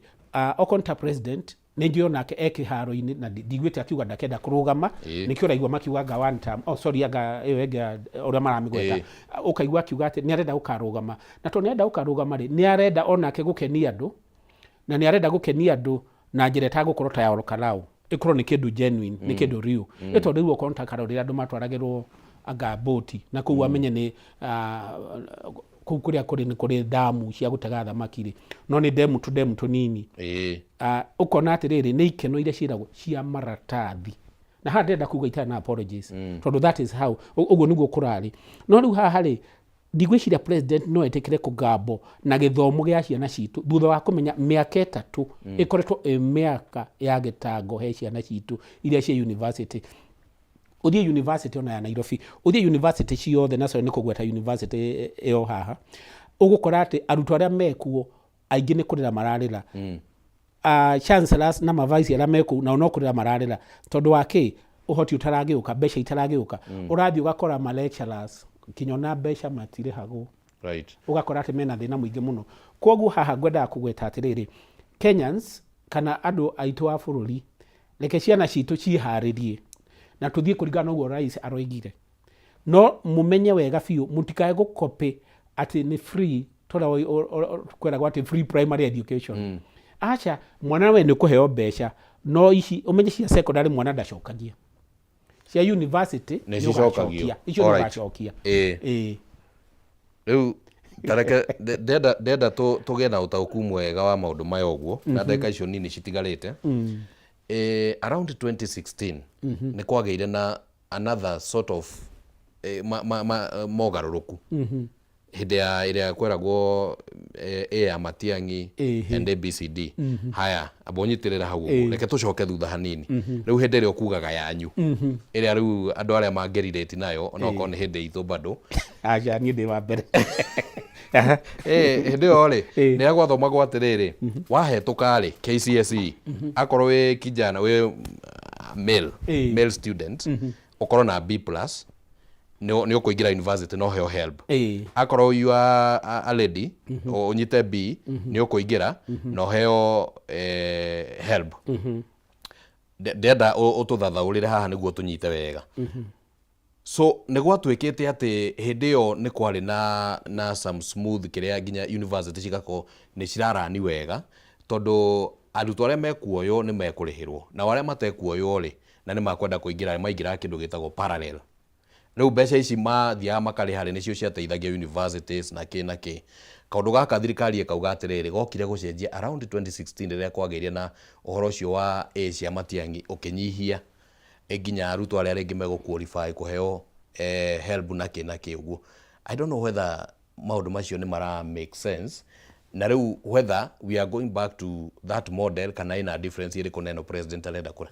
okorwo nĩ ta president nĩ njũĩ onake e kĩharo-inĩ na ndiguĩte akiuga ndakenda kũrũgama. Nĩkĩo ũraigua makiuga anga one term, oh sorry, anga ĩyo ĩngĩ ũrĩa maramĩgweta. Ũkaigua akiuga atĩ nĩ arenda gũkarũgama, na tondũ nĩ arenda gũkarũgama rĩ, nĩ arenda onake gũkenia andũ, na nĩ arenda gũkenia andũ na njĩra ĩtagũkorwo ta ya Ol Kalou, ĩkorwo nĩ kĩndũ genuine, nĩ kĩndũ real. Ĩ tondũ rĩu okorwo nĩ ta Karau rĩrĩa andũ matwaragĩrwo anga mbũti na kũu amenye nĩ kũu kũrĩa kũrĩ nĩ kũrĩ damu cia gũtega thamaki rĩ, no nĩ ndemu tũndemu tũnini. Ũkona atĩrĩrĩ, nĩ ikeno iria ciĩragwo cia maratathi, na haha ndĩrenda kuga itarĩ na apologies, tondũ that is how ũguo nĩguo kũrarĩ. No rĩu haha rĩ, ndigwĩciria president no etĩkĩre kũgambo na gĩthomo gĩa ciana citũ thutha wa kũmenya mĩaka 3 ĩkoretwo ĩ mĩaka ya gĩtango he ciana citũ iria ciĩ university. Ũthiĩ university ona ya Nairobi, ũthiĩ university ciothe, na sorry nĩ kũgweta university ĩyo haha, ũgũkora atĩ arutwo arĩa mekuo aingĩ nĩ kũrĩra mararĩra. Chancellors na mavice arĩa me kũu nao no kũrĩra mararĩra tondũ wa kĩ? Ũhoti ũtaragĩũka, mbeca itaragĩũka. Ũrathiĩ ũgakora ma lecturers kinya ona mbeca matirĩhagwo. Ũgakora atĩ mena thĩna mũingĩ mũno. Koguo haha ngwendaga kũgweta atĩrĩrĩ, Kenyans kana andũ aitũ a bũrũri, reke ciana citũ ciĩharĩrie na tũthiĩ kũringana na ũguo rais aroigire. No mũmenye wega biũ mũtikae gũkopĩ atĩ nĩ free, tũrĩa kweragwo atĩ free primary education. Aca, mwana we nĩ ũkũheo mbeca, no ici ũmenye cia secondary mwana ndacokagia, cia university nĩ nĩ cicokagio. ũgacokia. Icio nĩ ũgacokia. Rĩu tareke ndenda tũgĩe na ũtaũku mwega wa maũndũ maya ũguo na ndagĩka icio nini citigarĩte. Around 2016 nĩ kwagĩire na another sort of mogarũrũku hĩndĩ ya ĩrĩa kweragwo A ya Matiang'i and ABCD. Haya, amba ũnyitĩrĩra hau ũguo, reke tũcoke thutha hanini. Rĩu hĩndĩ ĩrĩa ũkugaga yanyu ĩrĩa rĩu andũ arĩa mangĩrirĩti nayo, onokorwo nĩ hĩndĩ itũ bado. Aca, niĩ ndĩ wa mbere. Hĩndĩ ĩyo rĩ, nĩ gwathomagwo atĩrĩrĩ, wahetũka rĩ KCSE, akorwo wĩ kijana wĩ male, male student, ũkorwo na B plus nĩ ũkũingĩra university no heo HELB. Akorwo you are a lady, ũnyite B, nĩ ũkũingĩra na ũheo HELB. Ndĩrenda ũtũthathaũrĩre haha nĩguo tũnyite wega. So nĩ gwatuĩkĩte atĩ hĩndĩ ĩyo nĩ kwarĩ na some smooth kĩrĩa nginya university cigakorwo nĩ cirarani wega, tondũ arutwo arĩa mekuoywo nĩ mekũrĩhĩrwo, nao arĩa matekuoywo rĩ na nĩ makwenda kũingĩra maingĩraga kĩndũ gĩtagwo parallel. Rĩu mbeca ici mathiaga makarĩha rĩ, nĩcio ciateithagia universities na kĩ na kĩ. Kaũndũ gaka thirikari ĩkauga atĩrĩrĩ, gokire gũcenjia around 2016 rĩrĩa kwagĩire na ũhoro ũcio wa A cia Matiang'i ũkĩnyihia nginya arutwo arĩa rĩngĩ megũ qualify kũheo HELB na kĩ na kĩ ũguo. I don't know whether maũndũ macio nĩ mara make sense, na rĩu whether we are going back to that model kana ĩna difference ĩrĩkũ na ĩno president arenda kũre.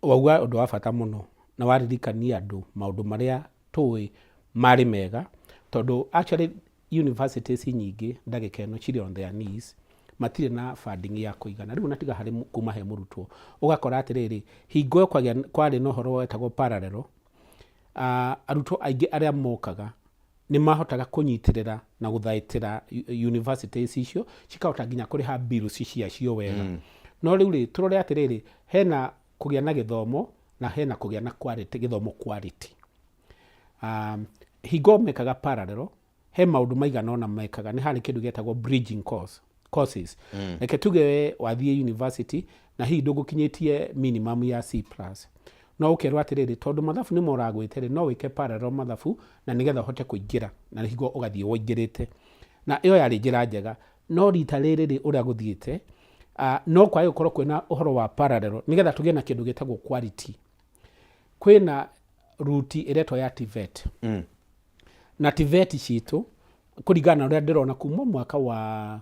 Wauga ũndũ wa bata mũno na waririkania andũ maũndũ marĩa tũĩ marĩ mega, tondũ actually universities nyingĩ ndagĩka ĩno cirĩ on their knees, matirĩ na funding ya kũigana. Rĩu ona tiga harĩ kuma he mũrutwo, ũgakora atĩrĩrĩ, hingo ĩyo kwarĩ na ũhoro wetagwo parallel, arutwo aingĩ arĩa mokaga nĩ mahotaga kũnyitĩrĩra na gũthaitĩra universities icio, cikahota nginya kũrĩha bills ciacio wega. No rĩu rĩ, tũrore atĩrĩrĩ, hena kũgĩa na gĩthomo na hena kũgĩa na quality, gĩthomo quality. Hingo mekaga parallel, he maũndũ maigana ũna mekaga. Nĩ harĩ kĩndũ gĩetagwo bridging courses. Reke tuge we wathiĩ university na hihi ndũgũkinyĩtie minimum ya C plus, no ũkerwo atĩrĩrĩ, tondũ mathabu nĩ moragwĩte rĩ, no wĩke parallel mathabu na nĩgetha ũhote kũingĩra, na hingo ũgathiĩ ũingĩrĩte, na ĩyo yarĩ njĩra njega. No rita rĩrĩ rĩ, ũrĩa gũthiĩte, no kwage gũkorwo kwĩna ũhoro wa parallel nĩgetha tũgĩe na kĩndũ gĩtagwo quality. Kwĩna ruti ĩretwo ya TVET. Na TVET citũ kũringana na ũrĩa ndĩrona kuma mwaka wa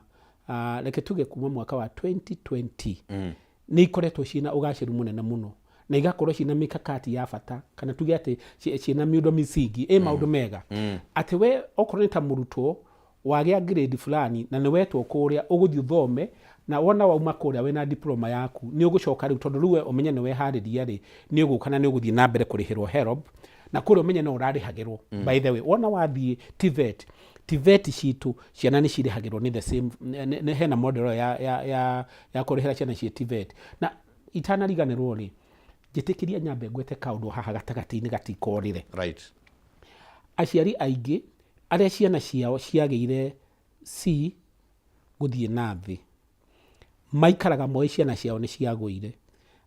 reke tuge kuma mwaka wa 2020. Nĩ ikoretwo ciĩna ũgacĩru mũnene mũno na igakorwo ciĩna mikakati ya bata kana tuge atĩ ciĩna miundo misingi ĩ maũndũ mega atĩ we okorwo nĩ ta mũrutwo wagĩa grade fulani na nĩ wetwo kũrĩa ũgũthiĩ ũthome na wona wauma kũrĩa wĩna diploma yaku nĩ ũgũcoka rĩu tondũ rĩu we ũmenye nĩ weharĩria rĩ nĩ ũgũka na nĩ ũgũthiĩ na mbere kũrĩhĩrwo HELB na kũrĩa ũmenye no ũrarĩhagĩrwo. By the way, wona wathiĩ TVET, TVET citũ ciana nĩ cirĩhagĩrwo nĩ the same nĩ hena model ĩyo ya, ya, ya, ya kũrĩhĩra ciana ciĩ TVET. Na itanariganĩrwo rĩ, njĩtĩkĩria nyambe ngwete kaũndũ haha gatagatĩ-inĩ gatikorĩre. Aciari aingĩ arĩa ciana ciao ciagĩire C gũthiĩ na thĩ, maikaraga moĩ ciana ciao nĩ ciagũire.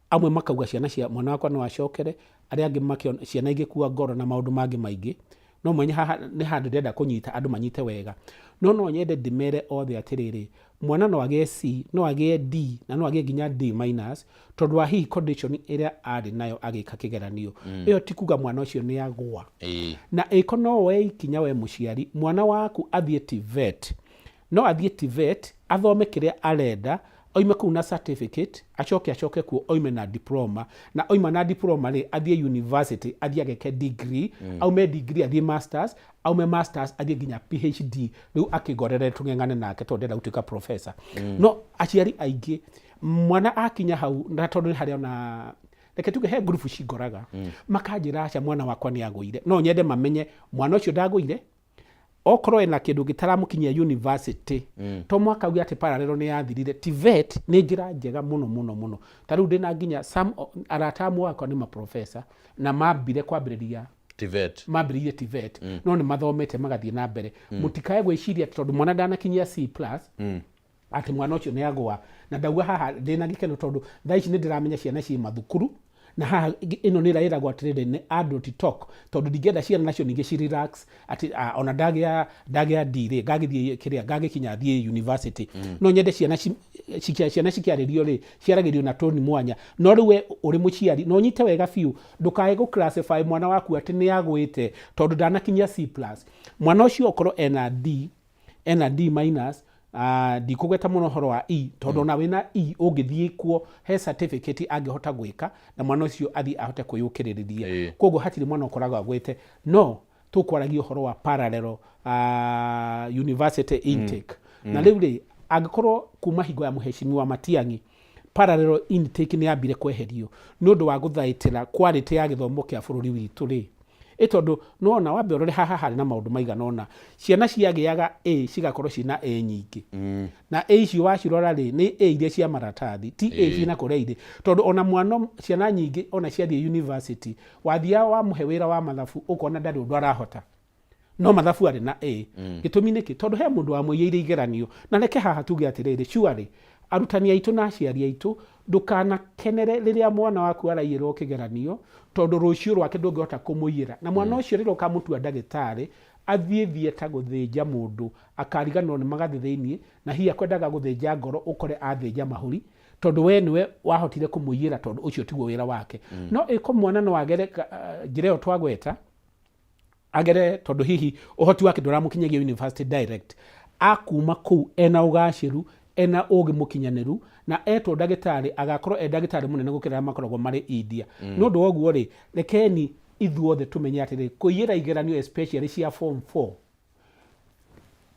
Amwe makauga ciana cia mwana wakwa no acokere, arĩa angĩ makĩona ciana igĩkua ngoro na maũndũ mangĩ maingĩ. No mwenye haha nĩ handũ ndĩrenda kũnyita andũ manyite wega. No no nyende ndĩmere othe atĩrĩrĩ, mwana no agĩe C, no agĩe D na no agĩe nginya D minus tondũ wa hihi condition ĩrĩa arĩ nayo agĩka kĩgeranio. Ĩyo ti kuga mwana ũcio nĩ agũa. Na ĩko no woe ikinya we mũciari, mwana waku athiĩ TVET, no athiĩ TVET athome kĩrĩa arenda, oime kũu na certificate, acoke acoke kuo oime na diploma, na oima na diploma rĩ, athiĩ university, athiĩ ageke degree, aume degree athiĩ masters, aume masters athiĩ nginya PhD, rĩu akĩngorere tũng'eng'ane nake tondũ ndĩrenda gũtuĩka professor. No aciari aingĩ mwana akinya hau, na tondũ nĩ harĩa ona reke tuge he ngurubu cingoraga, makanjĩra aca mwana wakwa nĩ agũire. No nyende mamenye mwana ũcio ndagũire, okorwo ena kĩndũ gĩtaramũkinyia university, to mwaka uge atĩ parallel nĩ yathirire. TVET nĩ njĩra njega mũno mũno mũno. Ta rĩu ndĩna nginya some arata amwe wakwa nĩ maprofesa na mambire kwambĩrĩria TVET. Mambĩrĩirie TVET, no nĩ mathomete magathiĩ na mbere. Mũtikae gwĩciria atĩ tondũ mwana ndanakinyia C plus atĩ mwana ũcio nĩ agũa. Na ndauga haha ndĩna gĩkeno tondũ thaa ici nĩ ndĩramenya ciana ciĩ mathukuru, na haha ĩno nĩ ĩrĩa ĩragwo atĩrĩrĩ nĩ adult talk, tondũ ndingĩenda ciana nacio ningĩ ci relax atĩ ona ndagĩa D rĩ, ngagĩthiĩ kĩrĩa ngagĩkinya thiĩ university. No nyende ciana ciana cikĩarĩrio rĩ, ciaragĩrio na toni mwanya. No rĩu we ũrĩ mũciari no ũnyite wega biũ, ndũkae gũ classify mwana waku atĩ nĩ agũĩte tondũ ndanakinyia C plus. Mwana ũcio okorwo ena D, ena D minus, ndikũgweta mũno ũhoro wa E tondũ ona wĩna E ũngĩthiĩ kuo he certificate angĩhota gwĩka na mwana ũcio athiĩ ahote kwĩyũkĩrĩrĩria. Koguo hatirĩ mwana ũkoragwo agwĩte. No tũkwaragia ũhoro wa parallel university intake. Na rĩu rĩ, angĩkorwo kuma hingo ya mũhecimiwa Matiang'i parallel intake nĩ yambire kweherio nĩ ũndũ wa gũthaitĩra quality ya gĩthomo kĩa bũrũri witũ rĩ, ĩ tondũ nĩwona wambe ũrore haha harĩ na maũndũ maigana ũna, ciana ciagĩaga A cigakorwo ciĩna A nyingĩ, na A icio wacirora rĩ, nĩ A iria cia maratathi, ti A ciĩna kũrĩa irĩ, tondũ ona mwana ciana nyingĩ ona ciathiĩ university wathiaga wamũhe wĩra wa mathabu ũkona ndarĩ ũndũ arahota, no mathabu arĩ na A. Gĩtũmi nĩkĩ? Tondũ he mũndũ wamũiyĩire igeranio. Na reke haha tuge atĩrĩrĩ, surely arutani aitũ na aciari aitũ, ndũkanakenere rĩrĩa mwana waku araiyĩrwo kĩgeranio, tondũ rũciũ rwake ndũngĩhota kũmũiyĩra. Na mwana ũcio rĩrĩa ũkamũtua ndagĩtarĩ, athiĩ theatre gũthĩnja mũndũ, akariganĩrwo nĩ magathĩ thĩiniĩ, na hihi akwendaga gũthĩnja ngoro ũkore athĩnja mahũri, tondũ we nĩwe wahotire kũmũiyĩra, tondũ ũcio tiguo wĩra wake. No ĩko mwana no agere njĩra ĩyo twagweta, agere tondũ hihi ũhoti wake ndũramũkinyagia university direct, akuma kũu ena ũgacĩru, ena ũgĩ mũkinyanĩru, na etwo ndagĩtarĩ agakorwo e ndagĩtarĩ mũnene gũkĩra arĩa makoragwo marĩ India. Nĩ ũndũ wa ũguo rĩ, rekeni ithuothe tũmenye atĩrĩ, kũiyĩra igeranio especially cia form 4,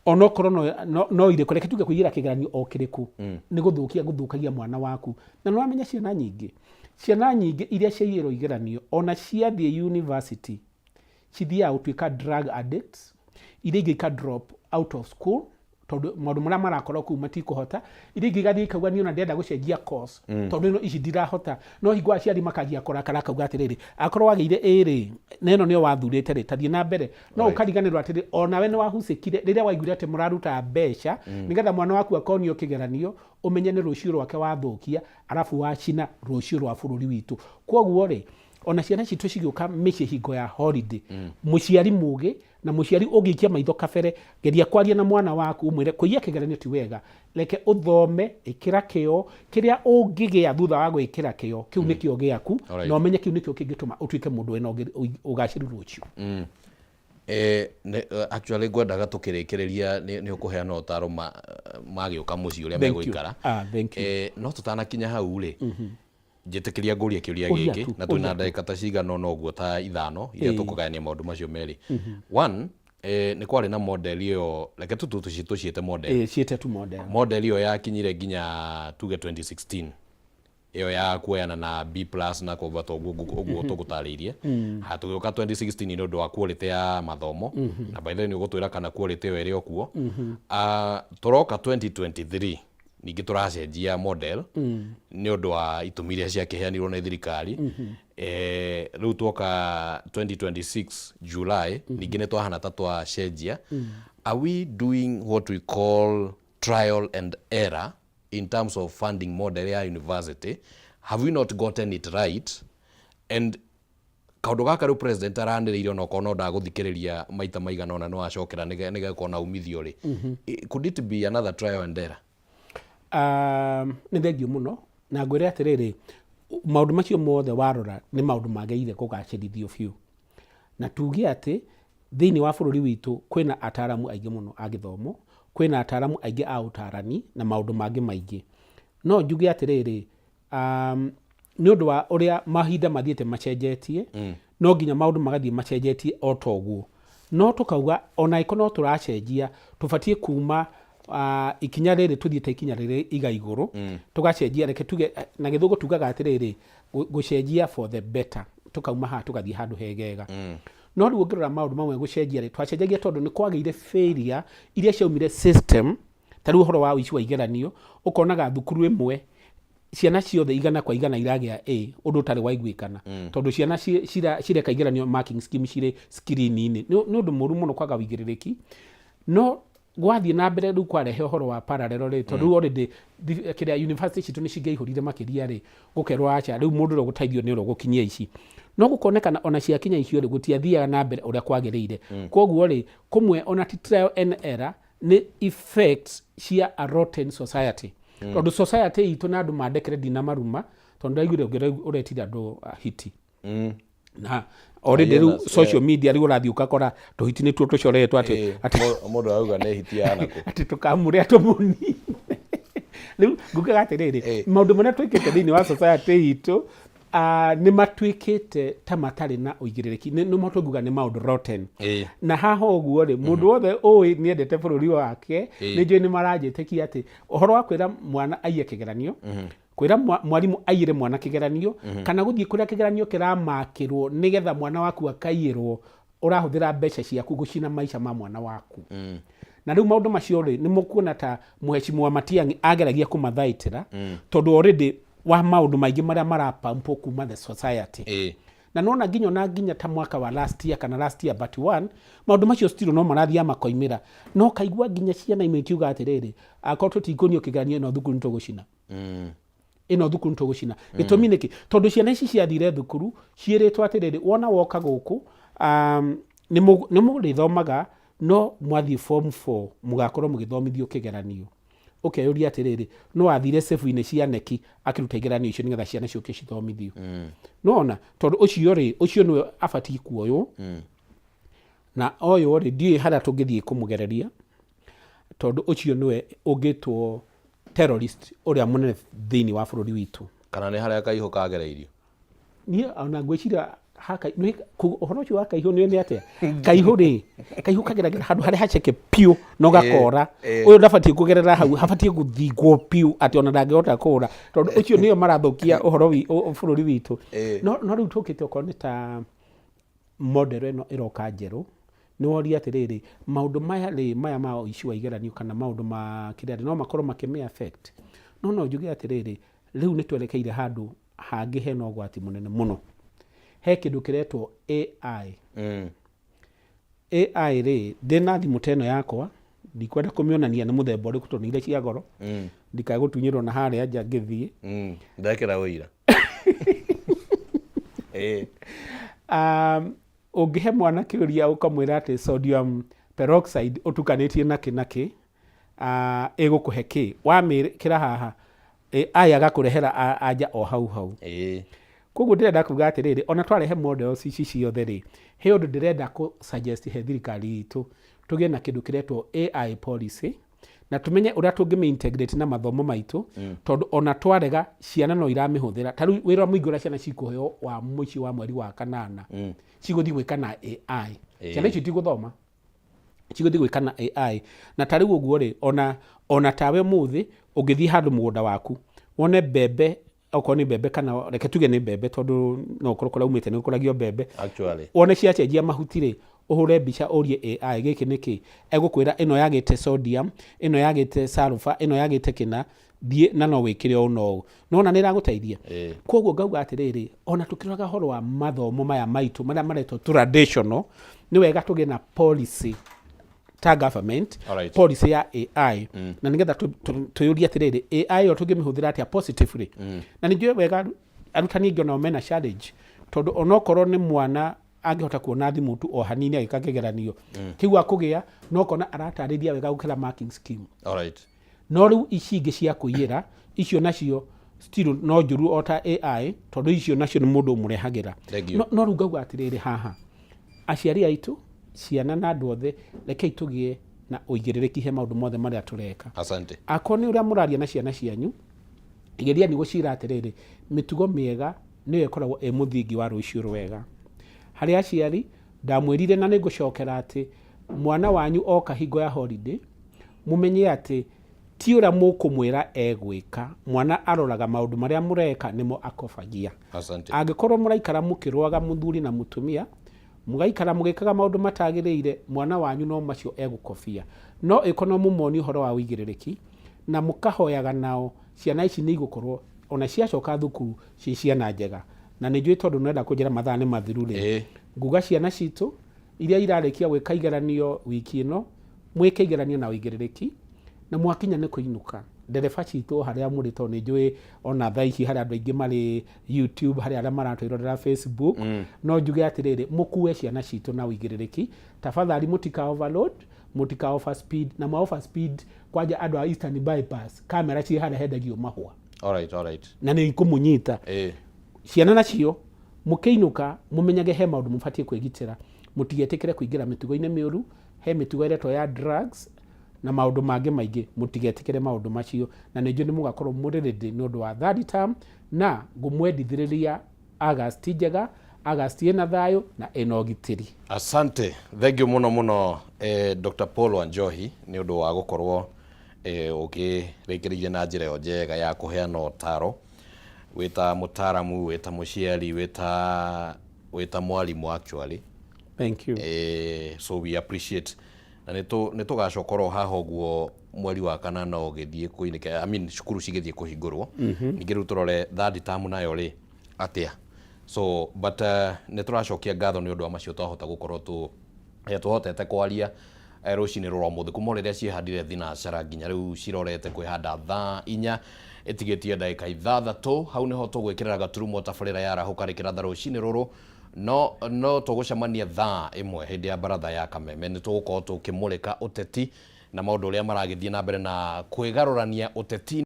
onokorwo no irĩkũ, reke tuge kũiyĩra kĩgeranio o kĩrĩkũ, nĩ gũthũkia gũthũkagia mwana waku. Na nĩ wamenya ciana nyingĩ iria ciaiyĩrwo igeranio ona ciathiĩ university cithiaga gũtuĩka drug addicts, iria ingĩ ika drop out of school tondũ maũndũ marĩa marakorwo kũu matikũhota, iria ingĩ igathiĩ ikauga niĩ ona ndĩrenda gũcenjia course tondũ ĩno ici ndirahota. No hingo aciari makanjia kũrakara, akauga atĩrĩrĩ, akorwo wagĩire A rĩ, na ĩno nĩyo wathurĩte rĩ, tathiĩ na mbere. No ũkariganĩrwo atĩrĩ, onawe nĩ wahucĩkire rĩrĩa waiguire atĩ mũraruta mbeca nĩgetha mwana waku akonio kĩgeranio, ũmenye nĩ rũciũ rwake wathũkia, arabu wacina rũciũ rwa bũrũri witũ. Koguo rĩ, ona ciana citũ cigĩũka mĩciĩ hingo ya holiday, mũciari mũgĩ na mũciari ũngĩikia maitho kabere, geria kwaria na mwana waku ũmwĩre kũiya kĩgeranio ti wega, reke ũthome, ĩkĩra kĩo, kĩrĩa ũngĩgĩa thutha wa gwĩkĩra kĩo kĩu nĩkĩo gĩaku, na ũmenye kĩu nĩkĩo kĩngĩtũma ũtuĩke mũndũ wĩna ũgacĩru rũciũ. Actually ngwendaga tũkĩrĩkĩrĩria nĩ ũkũheana ũtaro magĩũka mũciĩ ũrĩa Thank you. megũikara. Ah, thank you. No tũtanakinya hau rĩ, njĩtĩkĩria ngũrie kĩũria Ũria gĩkĩ tu, na twĩna ũria tu. ndagĩka ta cigana ũna ũguo, ta 5 iria tũkũgayania maũndũ macio merĩ. One, nĩ kwarĩ na model ĩyo, reke tu tũciĩte model. Ĩĩ, ciĩte tu model. Model ĩyo yakinyire nginya tuge 2016, ĩyo ya kuoyana na B+ na kwambata ũguo ũguo tũgũtarĩirie. Ha tũgĩũka 2016 nĩ ũndũ wa quality ya mathomo, na by the way nĩ ũgũtwĩra kana quality ĩyo ĩrĩ o kuo. Ah, tũroka 2023 ningĩ tũracenjia model nĩ ũndũ wa itũmi iria ciakĩheanirwo nĩ thirikari. Rĩu twoka 2026 July ningĩ nĩ twahana ta twacenjia. Are we doing what we call trial and error in terms of funding model ya university? Have we not gotten it right? And kaũndũ gaka rĩu president aranĩrĩire, onokorwo no ndagũthikĩrĩria maita maigana ũna, no acokera nĩgekuona na umithio rĩ. Could it be another trial and error? Nĩ thengiũ mũno, na ngwĩre atĩrĩrĩ, maũndũ macio mothe warora nĩ maũndũ magĩrĩire kũgacĩrithio biũ, na tuge atĩ thĩinĩ wa bũrũri witũ kwĩna ataramu aingĩ mũno a gĩthomo, kwĩna ataramu aingĩ a ũtarani na maũndũ mangĩ maingĩ. No njuge atĩrĩrĩ, nĩ ũndũ wa ũrĩa mahinda mathiĩte macenjetie, no nginya maũndũ magathiĩ macenjetie o ta ũguo. No tũkauga ona ĩko no tũracenjia, tũbatiĩ kuma ikinya rĩrĩ tũthiĩte ikinya rĩrĩ iga igũrũ. Tũgacenjia, reke tuge na Gĩthũngũ tugaga atĩrĩrĩ, gũcenjia for the better, tũkauma haha tũgathiĩ handũ hegega. No rĩu ũngĩrora maũndũ mamwe gũcenjia rĩ, twacenjagia tondũ nĩ kwagĩire failure iria ciaumire system, ta rĩu ũhoro wa ũici wa igeranio, ũkonaga thukuru ĩmwe ciana ciothe 100% iragĩa A, ũndũ ũtarĩ waiguĩkana, tondũ ciana cireka igeranio marking scheme cirĩ screen-inĩ. Nĩ ũndũ mũru mũno kwaga ũigĩrĩrĩki. No gwathiĩ na mbere rĩu kwarehe ũhoro wa parallel rĩ, tondũ rĩu already kĩrĩa university citũ nĩ cingĩaihũrire makĩria rĩ, gũkerwo aca, rĩu mũndũ ũrĩa ũgũteithio nĩ ũrĩa ũgũkinyia ici. No gũkonekana ona ciakinya icio rĩ, gũtiathiaga na mbere ũrĩa kwagĩrĩire. Koguo rĩ, kũmwe ona ti trial and error, nĩ effects cia a rotten society, tondũ society itũ na andũ mandekere ndinamaruma, tondũ ndaiguire ũngĩ ũretire andũ hiti na already rĩu Hyenas, social media rĩu ũrathiĩ ũgakora tũhiti nĩtuo tũcoretwo atĩ atĩ Mũndũ arauga nĩ hiti ya nakũ. Atĩ tũkamũrĩa tũmũnine. Rĩu ngugaga atĩrĩrĩ, maũndũ marĩa twĩkĩte thĩinĩ wa society itũ nĩ matuĩkĩte ta matarĩ na ũigĩrĩrĩki, nĩ tũnguga nĩ maũndũ rotten. Na haha ũguo rĩ, mũndũ wothe ũĩ nĩendete bũrũri wake, nĩ njũĩ nĩ maranjĩtĩkia atĩ ũhoro wa kwĩra mwana aiye kĩgeranio, kwĩra mwarimũ aiyĩre mwana kĩgeranio, kana gũthiĩ kũrĩa kĩgeranio kĩramakĩrwo nĩgetha mwana waku akaiyĩrwo, ũrahũthĩra mbeca ciaku gũcina maica ma mwana waku. Na rĩu maũndũ macio rĩ, nĩ mũkuona ta mũhecimu wa Matiang'i ageragia kũmathaitĩra, tondũ already wa maũndũ maingĩ marĩa marapampwo kuma the society. Na nona nginya ona nginya ta mwaka wa last year kana last year but one, maũndũ macio still no marathiĩ makoimĩra, no kaigua nginya ciana imwe ikiuga atĩrĩrĩ, akorwo tũtikũnio kĩgeranio, ĩno thukuru nĩtũgũcina, ĩno thukuru nĩtũgũcina. Gĩtũmi nĩkĩ? Tondũ ciana ici ciathire thukuru ciĩrĩtwo atĩrĩrĩ, wona woka gũkũ, nĩ mũrĩthomaga, no mwathiĩ form 4 mũgakorwo mũgĩthomithio kĩgeranio. Ũkeyũria atĩrĩrĩ, no athire cebu-inĩ cia neki akĩruta igeranio icio nĩgetha ciana ciũke cithomithio? Nona tondũ ũcio rĩ, ũcio nĩwe abatiĩ kuoywo, na oywo rĩ, ndiũĩ harĩa tũngĩthiĩ kũmũgereria, tondũ ũcio nĩwe ũngĩtwo terrorist ũrĩa mũnene thĩinĩ wa bũrũri witũ. Kana nĩ harĩa kaihũ kagereirio. Niĩ ona ngwĩciria ũhoro ũcio wa kaihũ nĩ atĩa, kaihũ rĩ, kaihũ kageragĩra handũ harĩa haceke piũ no gakora. Ũyũ ndabatiĩ kũgerera hau, habatiĩ gũthingwo piũ atĩ ona ndangĩhota kũra, tondũ ũcio nĩo marathũkia ũhoro bũrũri witũ. No rĩu tũkĩte okorwo nĩ ta model ĩno ĩroka njerũ, nĩ woria atĩrĩrĩ, maũndũ maya rĩ, maya ma ũici wa igeranio kana maũndũ ma kĩrĩa rĩ, no makorwo makĩmĩ affect. No njuge atĩrĩrĩ, rĩu nĩ twerekeire handũ hangĩ hena ũgwati mũnene mũno. He kĩndũ kĩretwo AI. AI rĩ, ndĩna thimũ ta ĩno yakwa, ndikwenda kũmĩonania nĩ mũthemba ũrĩkũ tondũ nĩ iria cia goro, ndikae gũtunyĩrwo na harĩa nja ngĩthiĩ. Ndekĩra ũira. Ũngĩhe mwana kĩũria ũkamwĩra atĩ sodium peroxide ũtukanĩtie na kĩ na kĩ, ĩgũkũhe kĩ, wamĩkĩra haha, AI agakũrehera anja o hau hau. Koguo ndĩrenda kuga atĩrĩrĩ, ona twarehe models ici ciothe rĩ, he ũndũ ndĩrenda kũ suggest he thirikari itũ, tũgĩe na kĩndũ kĩretwo AI policy, na tũmenye ũrĩa tũngĩmĩ integrate na mathomo maitũ, tondũ ona twarega ciana no iramĩhũthĩra. Ta rĩu wĩra mũingĩ ũrĩa ciana cikũheo wa mũico wa mweri wa kanana, cigũthiĩ gwĩka na AI. Ciana icio itigũthoma, cigũthiĩ gwĩka na AI. Na ta rĩu ũguo rĩ, ona tawe ũmũthĩ ũngĩthiĩ handũ mũgũnda waku wone mbembe, okorwo nĩ mbembe kana reke tuge nĩ mbembe, tondũ no ũkorwo kũrĩa umĩte nĩ gũkũragio mbembe. Actually. Wone ciacenjia mahuti rĩ, ũhũre mbica ũrie AI gĩkĩ nĩ kĩ, egũkwĩra ĩno yagĩte sodium, ĩno yagĩte sulfur, ĩno yagĩte kĩna, thiĩ na no wĩkĩre ũũ na ũũ. Nĩwona nĩ ĩragũteithia? Koguo ngauga atĩrĩrĩ, ona tũkĩroraga ũhoro wa mathomo maya maitũ marĩa maretwo traditional, nĩ wega tũgĩe na policy ta government, policy ya AI, na nĩgetha twĩyũrie atĩrĩrĩ, AI ĩyo tũngĩmĩhũthĩra atĩa positively. Na ningĩ wega arutani aingĩ onao mena challenge, tondũ onokorwo nĩ mwana angĩhota kuona thimũ tu o hanini agĩka kĩgeranio kĩu akũgĩa, no kona aratarĩria wega gũkĩra marking scheme. No rĩu ici ingĩ cia kũiyĩra icio nacio still no njũru o ta AI, tondũ icio nacio nĩ mũndũ ũmũrehagĩra. Thank you. No rĩu ngauga atĩrĩrĩ, haha aciari aitũ, ciana na andũ othe, rekei tũgĩe na ũigĩrĩrĩki he maũndũ mothe marĩa tũreka. Asante. Akorwo nĩ ũrĩa mũraria na ciana cianyu, geriani gũcira atĩrĩrĩ, mĩtugo mĩega nĩyo ĩkoragwo ĩ mũthingi wa rũciũ rwega. Harĩ aciari, ndamwĩrire na nĩngũcokera atĩ mwana wanyu oka hingo ya holiday, mũmenye atĩ ti ũrĩa mũkũmwĩra egwĩka. Mwana aroraga maũndũ marĩa mũreka, nĩmo akobagia. Asante. Angĩkorwo mũraikara mũkĩrũaga mũthuri na mũtumia, mũgaikara mũgĩkaga maũndũ matagĩrĩire, mwana wanyu no macio egũkobia. No ĩko no mũmonie ũhoro wa ũigĩrĩrĩki na mũkahoyaga nao, ciana ici nĩ igũkorwo ona ciacoka thukuru ciĩ ciana njega. Na nĩ njũĩ tondũ nĩũrenda kũnjĩra mathaa nĩ mathiru rĩ, nguga ciana citũ iria irarĩkia gwĩka igeranio wiki ĩno, mwĩke igeranio na ũigĩrĩrĩki, na mwakinya nĩ kũinũka, ndereba citũ harĩa mũrĩ, tondũ nĩ njũĩ ona thaa ici harĩa andũ aingĩ marĩ YouTube, harĩa arĩa maratwĩrorera Facebook, no njuge atĩrĩrĩ, mũkue ciana citũ na ũigĩrĩrĩki. Tafadhali mũtika overload, mũtika over speed, na mwa over speed kwanja andũ a Eastern Bypass, kamera ciĩ harĩa hendagio mahũa. All right, all right. Na nĩ ikũmũnyita. Ciana nacio mũkĩinũka mũmenyage he maũndũ mũbatiĩ kwĩgitĩra, mũtigetĩkĩre kũingĩra mĩtugo-inĩ mĩũru, he mĩtugo ĩretwo ya drugs na maũndũ mangĩ maingĩ, mũtigetĩkĩre maũndũ macio. Na nĩ njũĩ nĩ mũgakorwo mũrĩ ready nĩ ũndũ wa third term, na ngũmwendithĩrĩria August njega, August ĩna thayũ na ĩna ũgitĩri. Asante, thank you mũno mũno, Dr. Paul Wanjohi, nĩ ũndũ wa gũkorwo ũkĩrĩkĩrĩirie na njĩra ĩyo njega ya kũheana ũtaro, wĩta mũtaramu, wĩta mũciari, wĩta mwarimũ actually. Thank you. So we appreciate, na nĩ tũgacoka oro haha ũguo mweri wa kanana ũgĩthiĩ kũinĩka, I mean cukuru cigĩthiĩ kũhingũrwo. Ningĩ rĩu tũrore third term nayo rĩ atĩa. So but nĩ tũracokia ngatho nĩ ũndũ wa macio twahota gũkorwo tũ tũhotete kwaria rũcinĩ rũrũ ũmũthĩ, kuma rĩrĩa ciĩhandire thinacara nginya rĩu cirorete kwĩhanda thaa 4 ĩtigĩtie ndagĩka 6. Hau nĩho tũgwĩkĩrĩra gaturumo tabarĩra ya arahũka rĩkĩratha rũcinĩ rũrũ. No tũgũcemania thaa 1 hĩndĩ ya baratha ya Kameme. Nĩ tũgũkorwo tũkĩmũrĩka ũteti na maũndũ ũrĩa maragĩthiĩ na mbere na kwĩgarũrania ũteti.